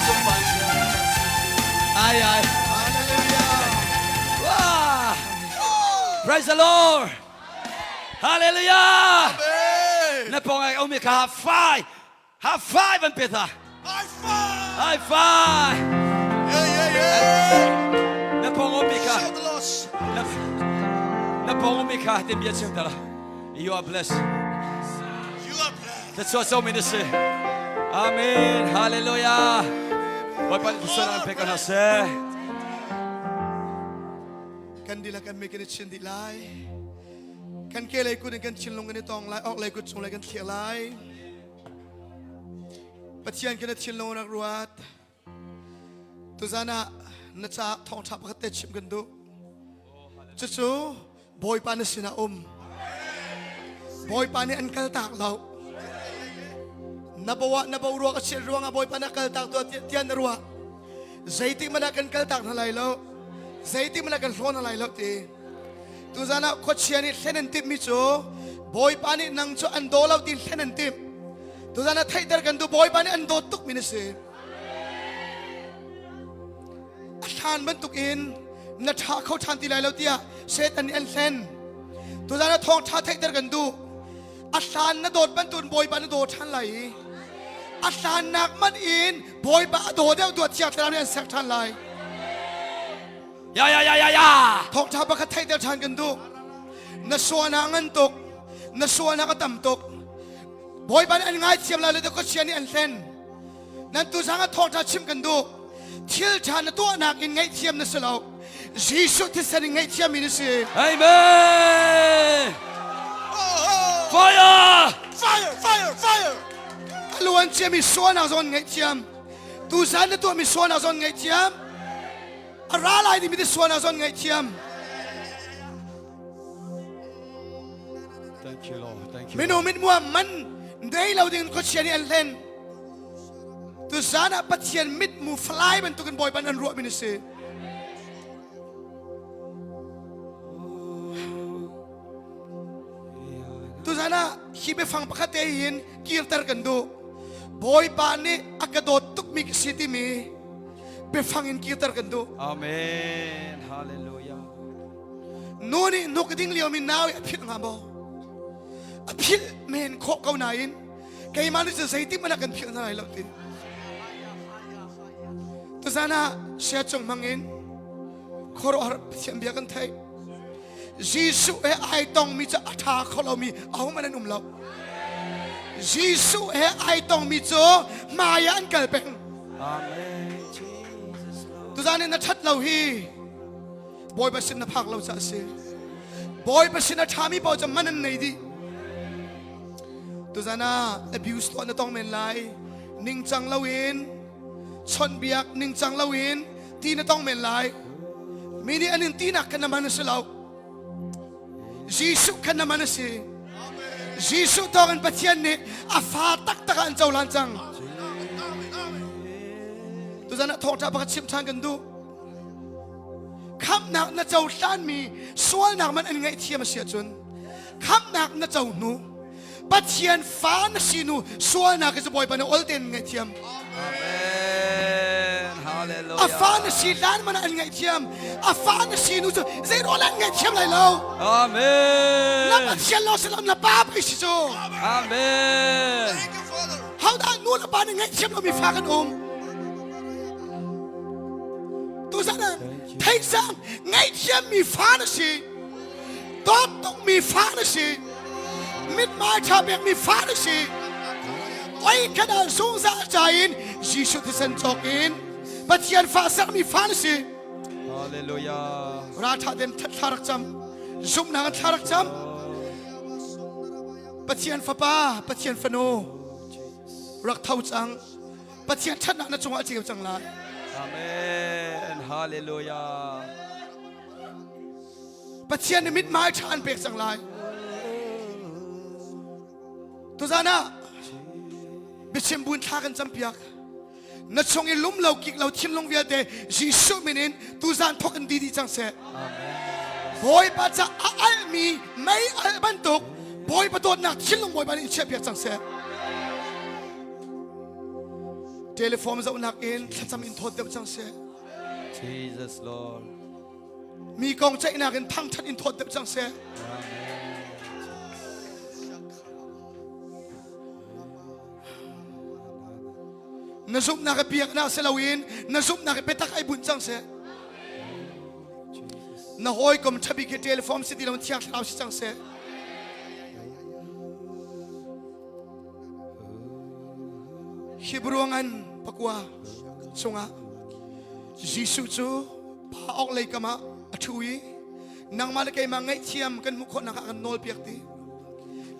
Sunparnak. Ai ai. Hallelujah. Wow. Praise the Lord. Hallelujah. Amen. Na pawng ah um ka high five. High five an pe ta. High five. High five. Yeah, yeah, yeah. Na pawng um ka. Shout the Lord. Na na pawng um ka tin bia chim ta la. You are blessed. You are blessed. That's what so many say. Amen. Hallelujah. Bawipa nih thluachuah an pek ko hna seh. Kan dihlak kan mi kan i chin dih lai. Kan ke lei kut in kan thinlung kan i tong lai, ok lei kut cung lei kan thliah lai. Pathian kan i thinlung rak ruat. Tuzan ah na caah thawngṭha pakhat te chim kan duh. Cucu Bawipa na sinah um. Bawipa nih an kaltak lo. Na bo ah na bo ruak a chiat ruangah Bawipa na kaltak tuah tiah na ruah. Zeitik hmanh ah kan kaltak hna lai lo. Zeitik hmanh ah kan hlaw hna lai lo ti. Tuzan ah khuachia nih hlen an timhmi cu Bawipa nih nang cu an daw lo ti hlen an timh. Tuzan ah theihter kan duh Bawipa nih an dawt tukmi na si. A hlan bantukin na ṭha kho ṭhan ti lai lo tiah Satan nih an hlen. Tuzan ah thawngṭha theihter kan duh. A hlan na dawt bantukin Bawipa na daw ṭhan lai i a hlannak man in Bawipa a daw deuh tu ah Thiang Thlarau nih an ser ṭhan lai. Ya ya ya ya ya. Thawngtha pakhat theihter ṭhan kan duh. Na sualnak ngan tuk. Na sualnak a tam tuk. Bawipa nih an ngaithiam lai lo ti khuachia nih an hlen. Nan tuzang ah thawngtha chim kan duh. Thil ṭha na tuahnak in ngaihthiam na si lo. Jesuh thisen in ngaihthiammi na si. Amen. Fire! Fire! Fire! Fire! A luan ciami sualnak zong an ngaihthiam. Tuzan na tuahmi sualnak zong an ngaihthiam. A ra lai dingmi te sualnak zong an ngaihthiam. Thank you Lord. Thank you. Minung mitmuam man nei lo ding khuachia nih an hlen. Tuzan ah Pathian mitmu falai bantukin Bawipa an ruahmi na si. Tuzan ah hi biafang pakhat te hin kirter kan duh. Bawipa nih a ka dawt tukmi ka si timi biafang in kirter kan duh. Amen. Hallelujah. Nu nih hnuk ding liomi nau i a philh hnga maw? A philh men khawh ko nain keimah nih cun zeitik hmanh ah kan philh hna lai lo ti. Tuzan ah sia cung hmangin khuaruahhar Pathian bia kan theih. Jesuh he ai tongmi cu a ṭha kho lomi ahohmanh an um lo. Jesuh he ai tongmi cu hmai ah an kal peng. Amen. Jesus Lord. Tuzan in na ṭhat lo hi Bawipa sin na phak lo caah a si. Bawipa sin a ṭhami paoh cu man an nei dih. Tuzan ah abuse tuah na tong men lai. Ningcang loin chawnhbiak ningcang loin ti na tong men lai. Mi nih an in tinak khan na man a si lo. Jesuh khan na man a si. Jesuh thawngin Pathian nih a fa taktak ah an cohlan cang. Tuzan ah thawngṭha pakhat chim ṭhan kan duh. Khamhnak na cohlanmi sualnak man an ngaihthiam a si ahcun khamhnak na co hnu Pathian fa na si nu sualnak hi cu Bawipa nih ol tein ngaihthiam. Amen. Hallelujah. A fa na si hlan man an ngaihthiam. A fa na si nu cu zeirual an ngaihthiam lai lo. Amen. Na Pathian lo si lo na pa pei si cu. Amen. Thank you, Father. Hodah nu le pa nih ngaihthiam lomi fa kan um. Tuzan ah theihsang ngaihthiammi fa na si. Dawt tukmi fa na si. Mithmai ṭha pekmi fa na si. Oi khat ah zungzal ca in Jesuh thisen cawk in Pathian fa sermi fa na si. Hallelujah. Ra ṭha den thla rak cam. Zumhnak in thla rak cam. Pathian fapa, Pathian fanu rak tho cang. Pathian ṭhatnak na cungah a ceu cang lai. Amen. Hallelujah. Pathian nih mithmai ṭha an pek cang lai. Tuzan ah biachim buin thla kan campiak. Na chung i lum lo kik lo thinlung vialte Jesuh min in tuzan thawk in di dih cang seh. Bawipa ca a almi mei al bantuk Bawipa dawtnak thinlung Bawipa nih in chiahpiak cang seh. Telephone zohnak in thlacam in thawt deuh cang seh. Jesus Lord. Mi kong ceihnak in thangthat in thawt deuh cang seh. Na zumhnak i biaknak si loin na zumhnak i biatak ai bunh cang seh. Na hawikom ṭhabik hi telephone si ti lo thiang thlarau si cang seh. Hebrew ngan pakua chungah Jesuh cu pa awk lei kam ah a ṭhu i nangmah le keimah ngaihthiam kan hmuh khawhnak ah kan nawlpiak ti.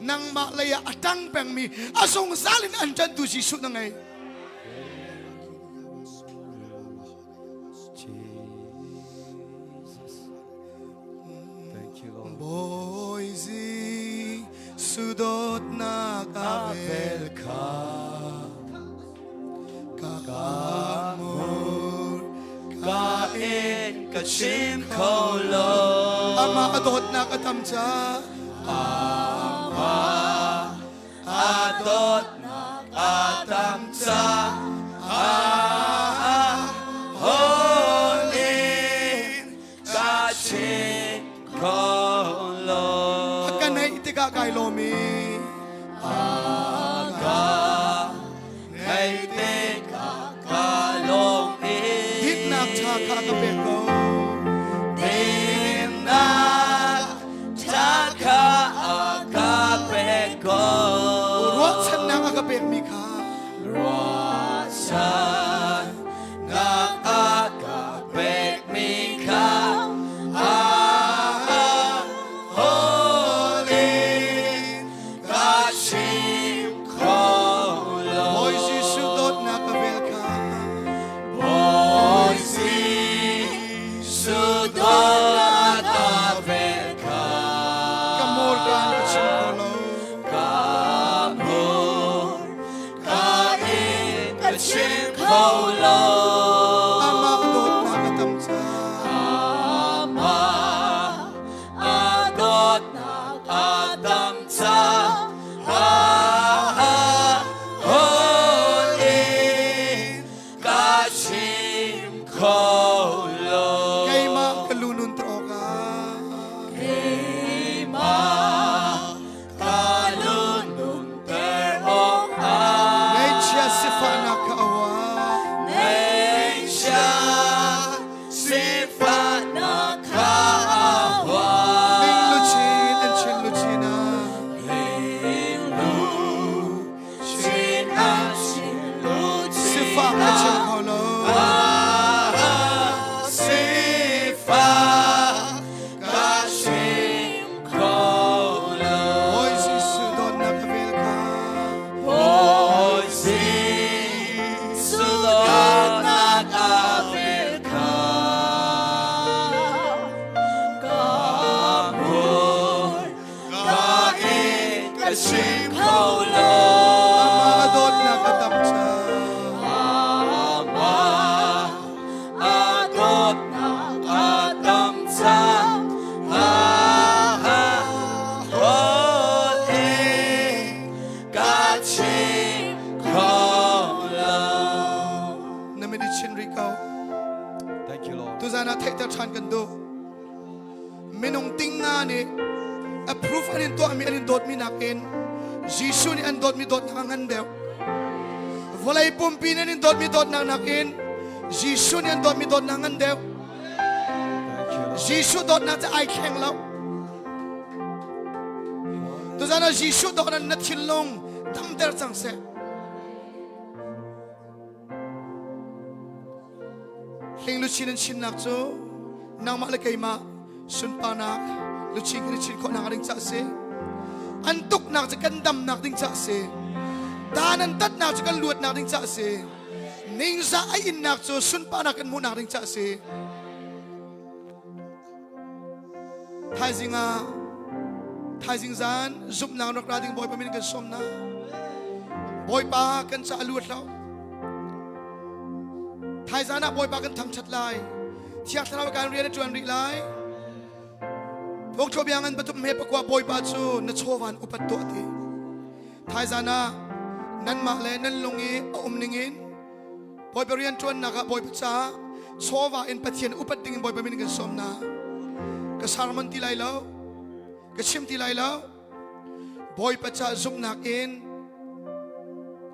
Nangmah lei ah a ṭang pengmi a zungzal in an ṭanhtu Jesuh na ngei. Jesus. Thank you, Lord. Bawi Jesuh dawtnak a vel kha ka mur ka in ka chim kho lo. Amah a dawtnak a tam ca Amah a dawtnak a tam ca Holy ka chim kho lo. A ka neih tikah kai lawm i A ka neih tikah ka lawm i Dinnak ṭha kha ka pek ko. kho lo. Amah dawtnak a tam caah. Amah a dawtnak a tam caah. Holy ka chim kho lo. Keimah ka lu nun ter awkah. Keimah ka lu nunter awkah. Ngaihchia sifahnak kha a huah. Ngaihchia sifahnak kha a huah. Ning luchin an chin luchin ah. Ning luchin an chin luchin Sifah ka chim kho lo. Sifah ka chim kho lo. Bawi Jesuh dawtnak a vel kha. Bawi Jesuh dawtnak a vel kha. Ka hmur ka in ka chim kho lo. Amah a dawtnak a tam caah. Amah a dawtnak a tam caah. Ka chim kho lo. Na mit i chin rih ko. Thank you, Lord. Tuzan ah theihter ṭhan kan duh. Minung tinga nih approve an in tuahmi an in dawtmi nakin Jesuh nih an dawtmi dawtnak a ngan deuh. Vawlei pumpi nih an in dawtmi dawtnak nakin Jesuh nih an dawtmi dawtnak ngan deuh. Thank you, Lord. Jesuh dawtnak cu ai thleng lo. Tuzan ah Jesuh dawtnak na thinlung damter cang seh. Hling luchin in chinnak cu nangmah le keimah sunparnak luchin kan i chin khawhnak ding caah si. An tuknak cu kan damnak ding caah si. Dan an tatnak cu kan luatnak ding caah si. Ningzah a innak cu sunparnak kan hmuhnak ding caah si. Thaizing ah thaizing zan zumhnak rak ra ding Bawipa min kan sawm na. Bawipa kan ca luat lo. Thaizan ah Bawipa kan thangthat lai. Thiang Thlarau kan rian a tuan rih lai. Thawngtha biang an pathum he pakua Bawipa cu na chawvan upat tuah ti. Thaizan ah nanmah le nan lung i a um ning in Bawipa rian ṭuannak ah Bawipa caah chawva in Pathian upat ding in Bawipa min kan sawm na. Ka sermon ti lai lo, ka chim ti lai lo. Bawipa caah zumhnak in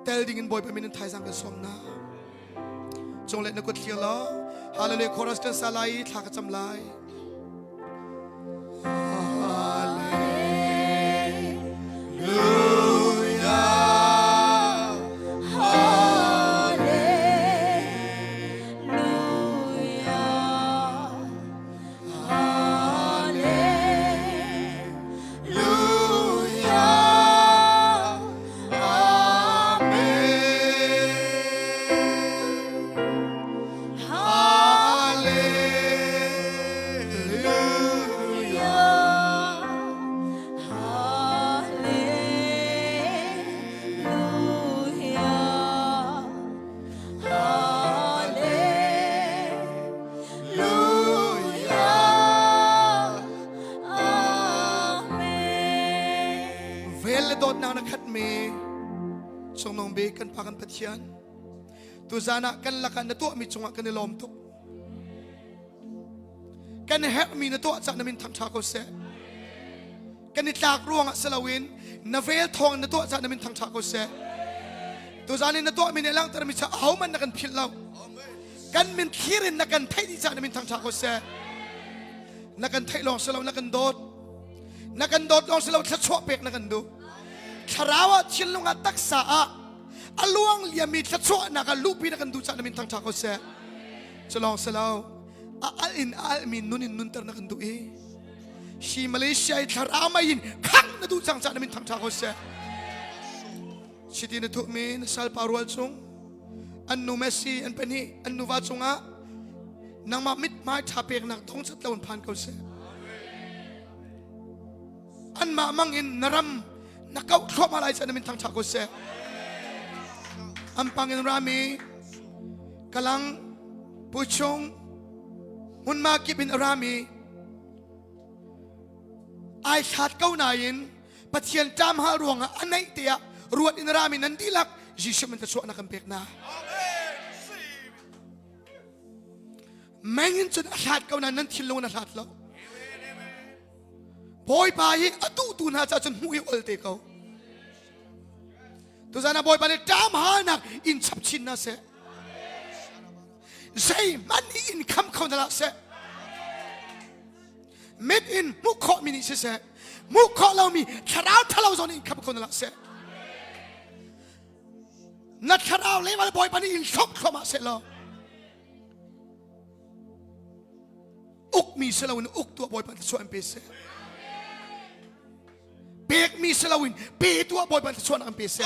tel ding in Bawipa min in thaizang kan sawm na. Cung le na kut thlir law Hallelujah chorus kan sa lai i thla ka cam lai. Vel le dawtnak na khatmi Cungnung bik kan Pa kan Pathian tuzan ah kan lakah na tuahmi cungah kan i lawm tuk kan herhmi na tuah cak na min thangṭha ko seh kan i tlak ruangah si loin na vel thawng na tuah cak na min thangṭha ko seh tuzan in na tuahmi nih langhtermi cu ahohmanh na kan philh lo kan min thlir in na kan theih dih cak na min thangṭha ko seh na kan theih lawng si lo na kan dawt na kan dawt lawng si lo thluachuah pek na kan duh thlarau ah thinlung ah taksa ah a luang liami thluachuahnak ah luhpi na kan duh cah na min thangṭha ko seh cu lawng si lo a al in a almi nun in nunter na kan duh i hi Malaysia i thlarau mei in khang na duh cang cah na min thangṭha ko seh chiti na thuhmi na salpa rual chung an nu Messi an pahnih an nuva cungah nangmah mithmai ṭha peknak dong chat lo in phan ko seh anmah mang in na ram na kauh thluahmah lai chan min thangṭha ko seh an pang in rami. Kalang Puchung hmunhma kip in a rami ai hlat ko nain Pathian ṭam hal ruangah a neih te ah ruat in rami nan dihlak Jesuh min thluachuah na kan pek na. Meng in cun a hlat ko nain nan thinlung in a hlat lo. Bawipa hi a duhtu hna caah cun hmuh hi ol te ko. Tuzan ah Bawipa nih ṭam halnak in chap chin na seh. Zeihmanh nih in kham kho na lah seh. Mit in hmuh khawhmi nih siseh, hmuh khawh lomi thlarau ṭhalo zong nih in kham kho na lah seh. Na thlarau level Bawipa nih in thlop thluahmah seh law ukmi si loin uk tuah Bawipa thluachuah in pe seh. Pekmi si loin pe tuah Bawipa thluachuahnak in pe seh.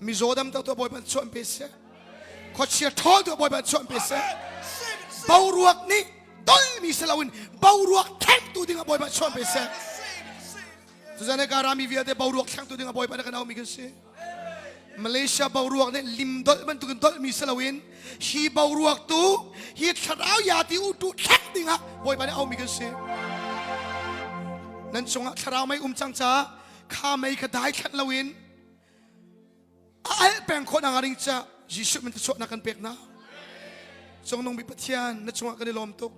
Mizaw dam tuah Bawipa thluachuah in pe seh. Khuachia ṭhawl tuah Bawipa thluachuah in pe seh. Boruak nih dolmi si loin boruak thlengtu dingah Bawipa thluachuah in pe seh. Tuzan ka rami vialte boruak thlengtu dingah Bawipa na kan aumi kan si. Malaysia boruak nih lim dolh bantukin dolhmi si loin hi boruak tu hi thlarau ya ti u tu thleng dingah Bawipa nih aumi kan si. Nan cungah thlarau mei um cang caah kha mei kha dai thlanh loin a alh peng khawh nak ring ca Jesuh min thluachuahnak kan pek na. Cungnung bik Pathian na cungah kan i lawm tuk.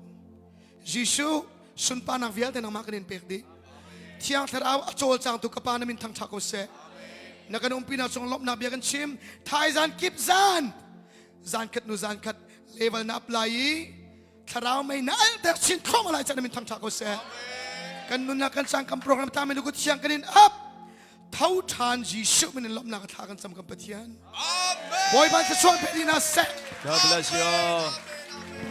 Jesuh sunparnak vialte nangmah kan in pek dih. Thiang Thlarau a cawlcangtu ka Pa na min thangṭha ko seh. Na kan umpinak cung lawmhnak bia kan chim. Thaizan kip zan zan khat nu zan khat level na apply i thlarau mei na alter chin thluahmah lai ca na min thangṭha ko seh. Kan nunnak kan cang kan program ta men ku thiang kan in up. Tho ṭhan Jesuh min in lawmhnak thla kan cam kan Pathian. Bawipa thluachuah pe dina seh. God bless you.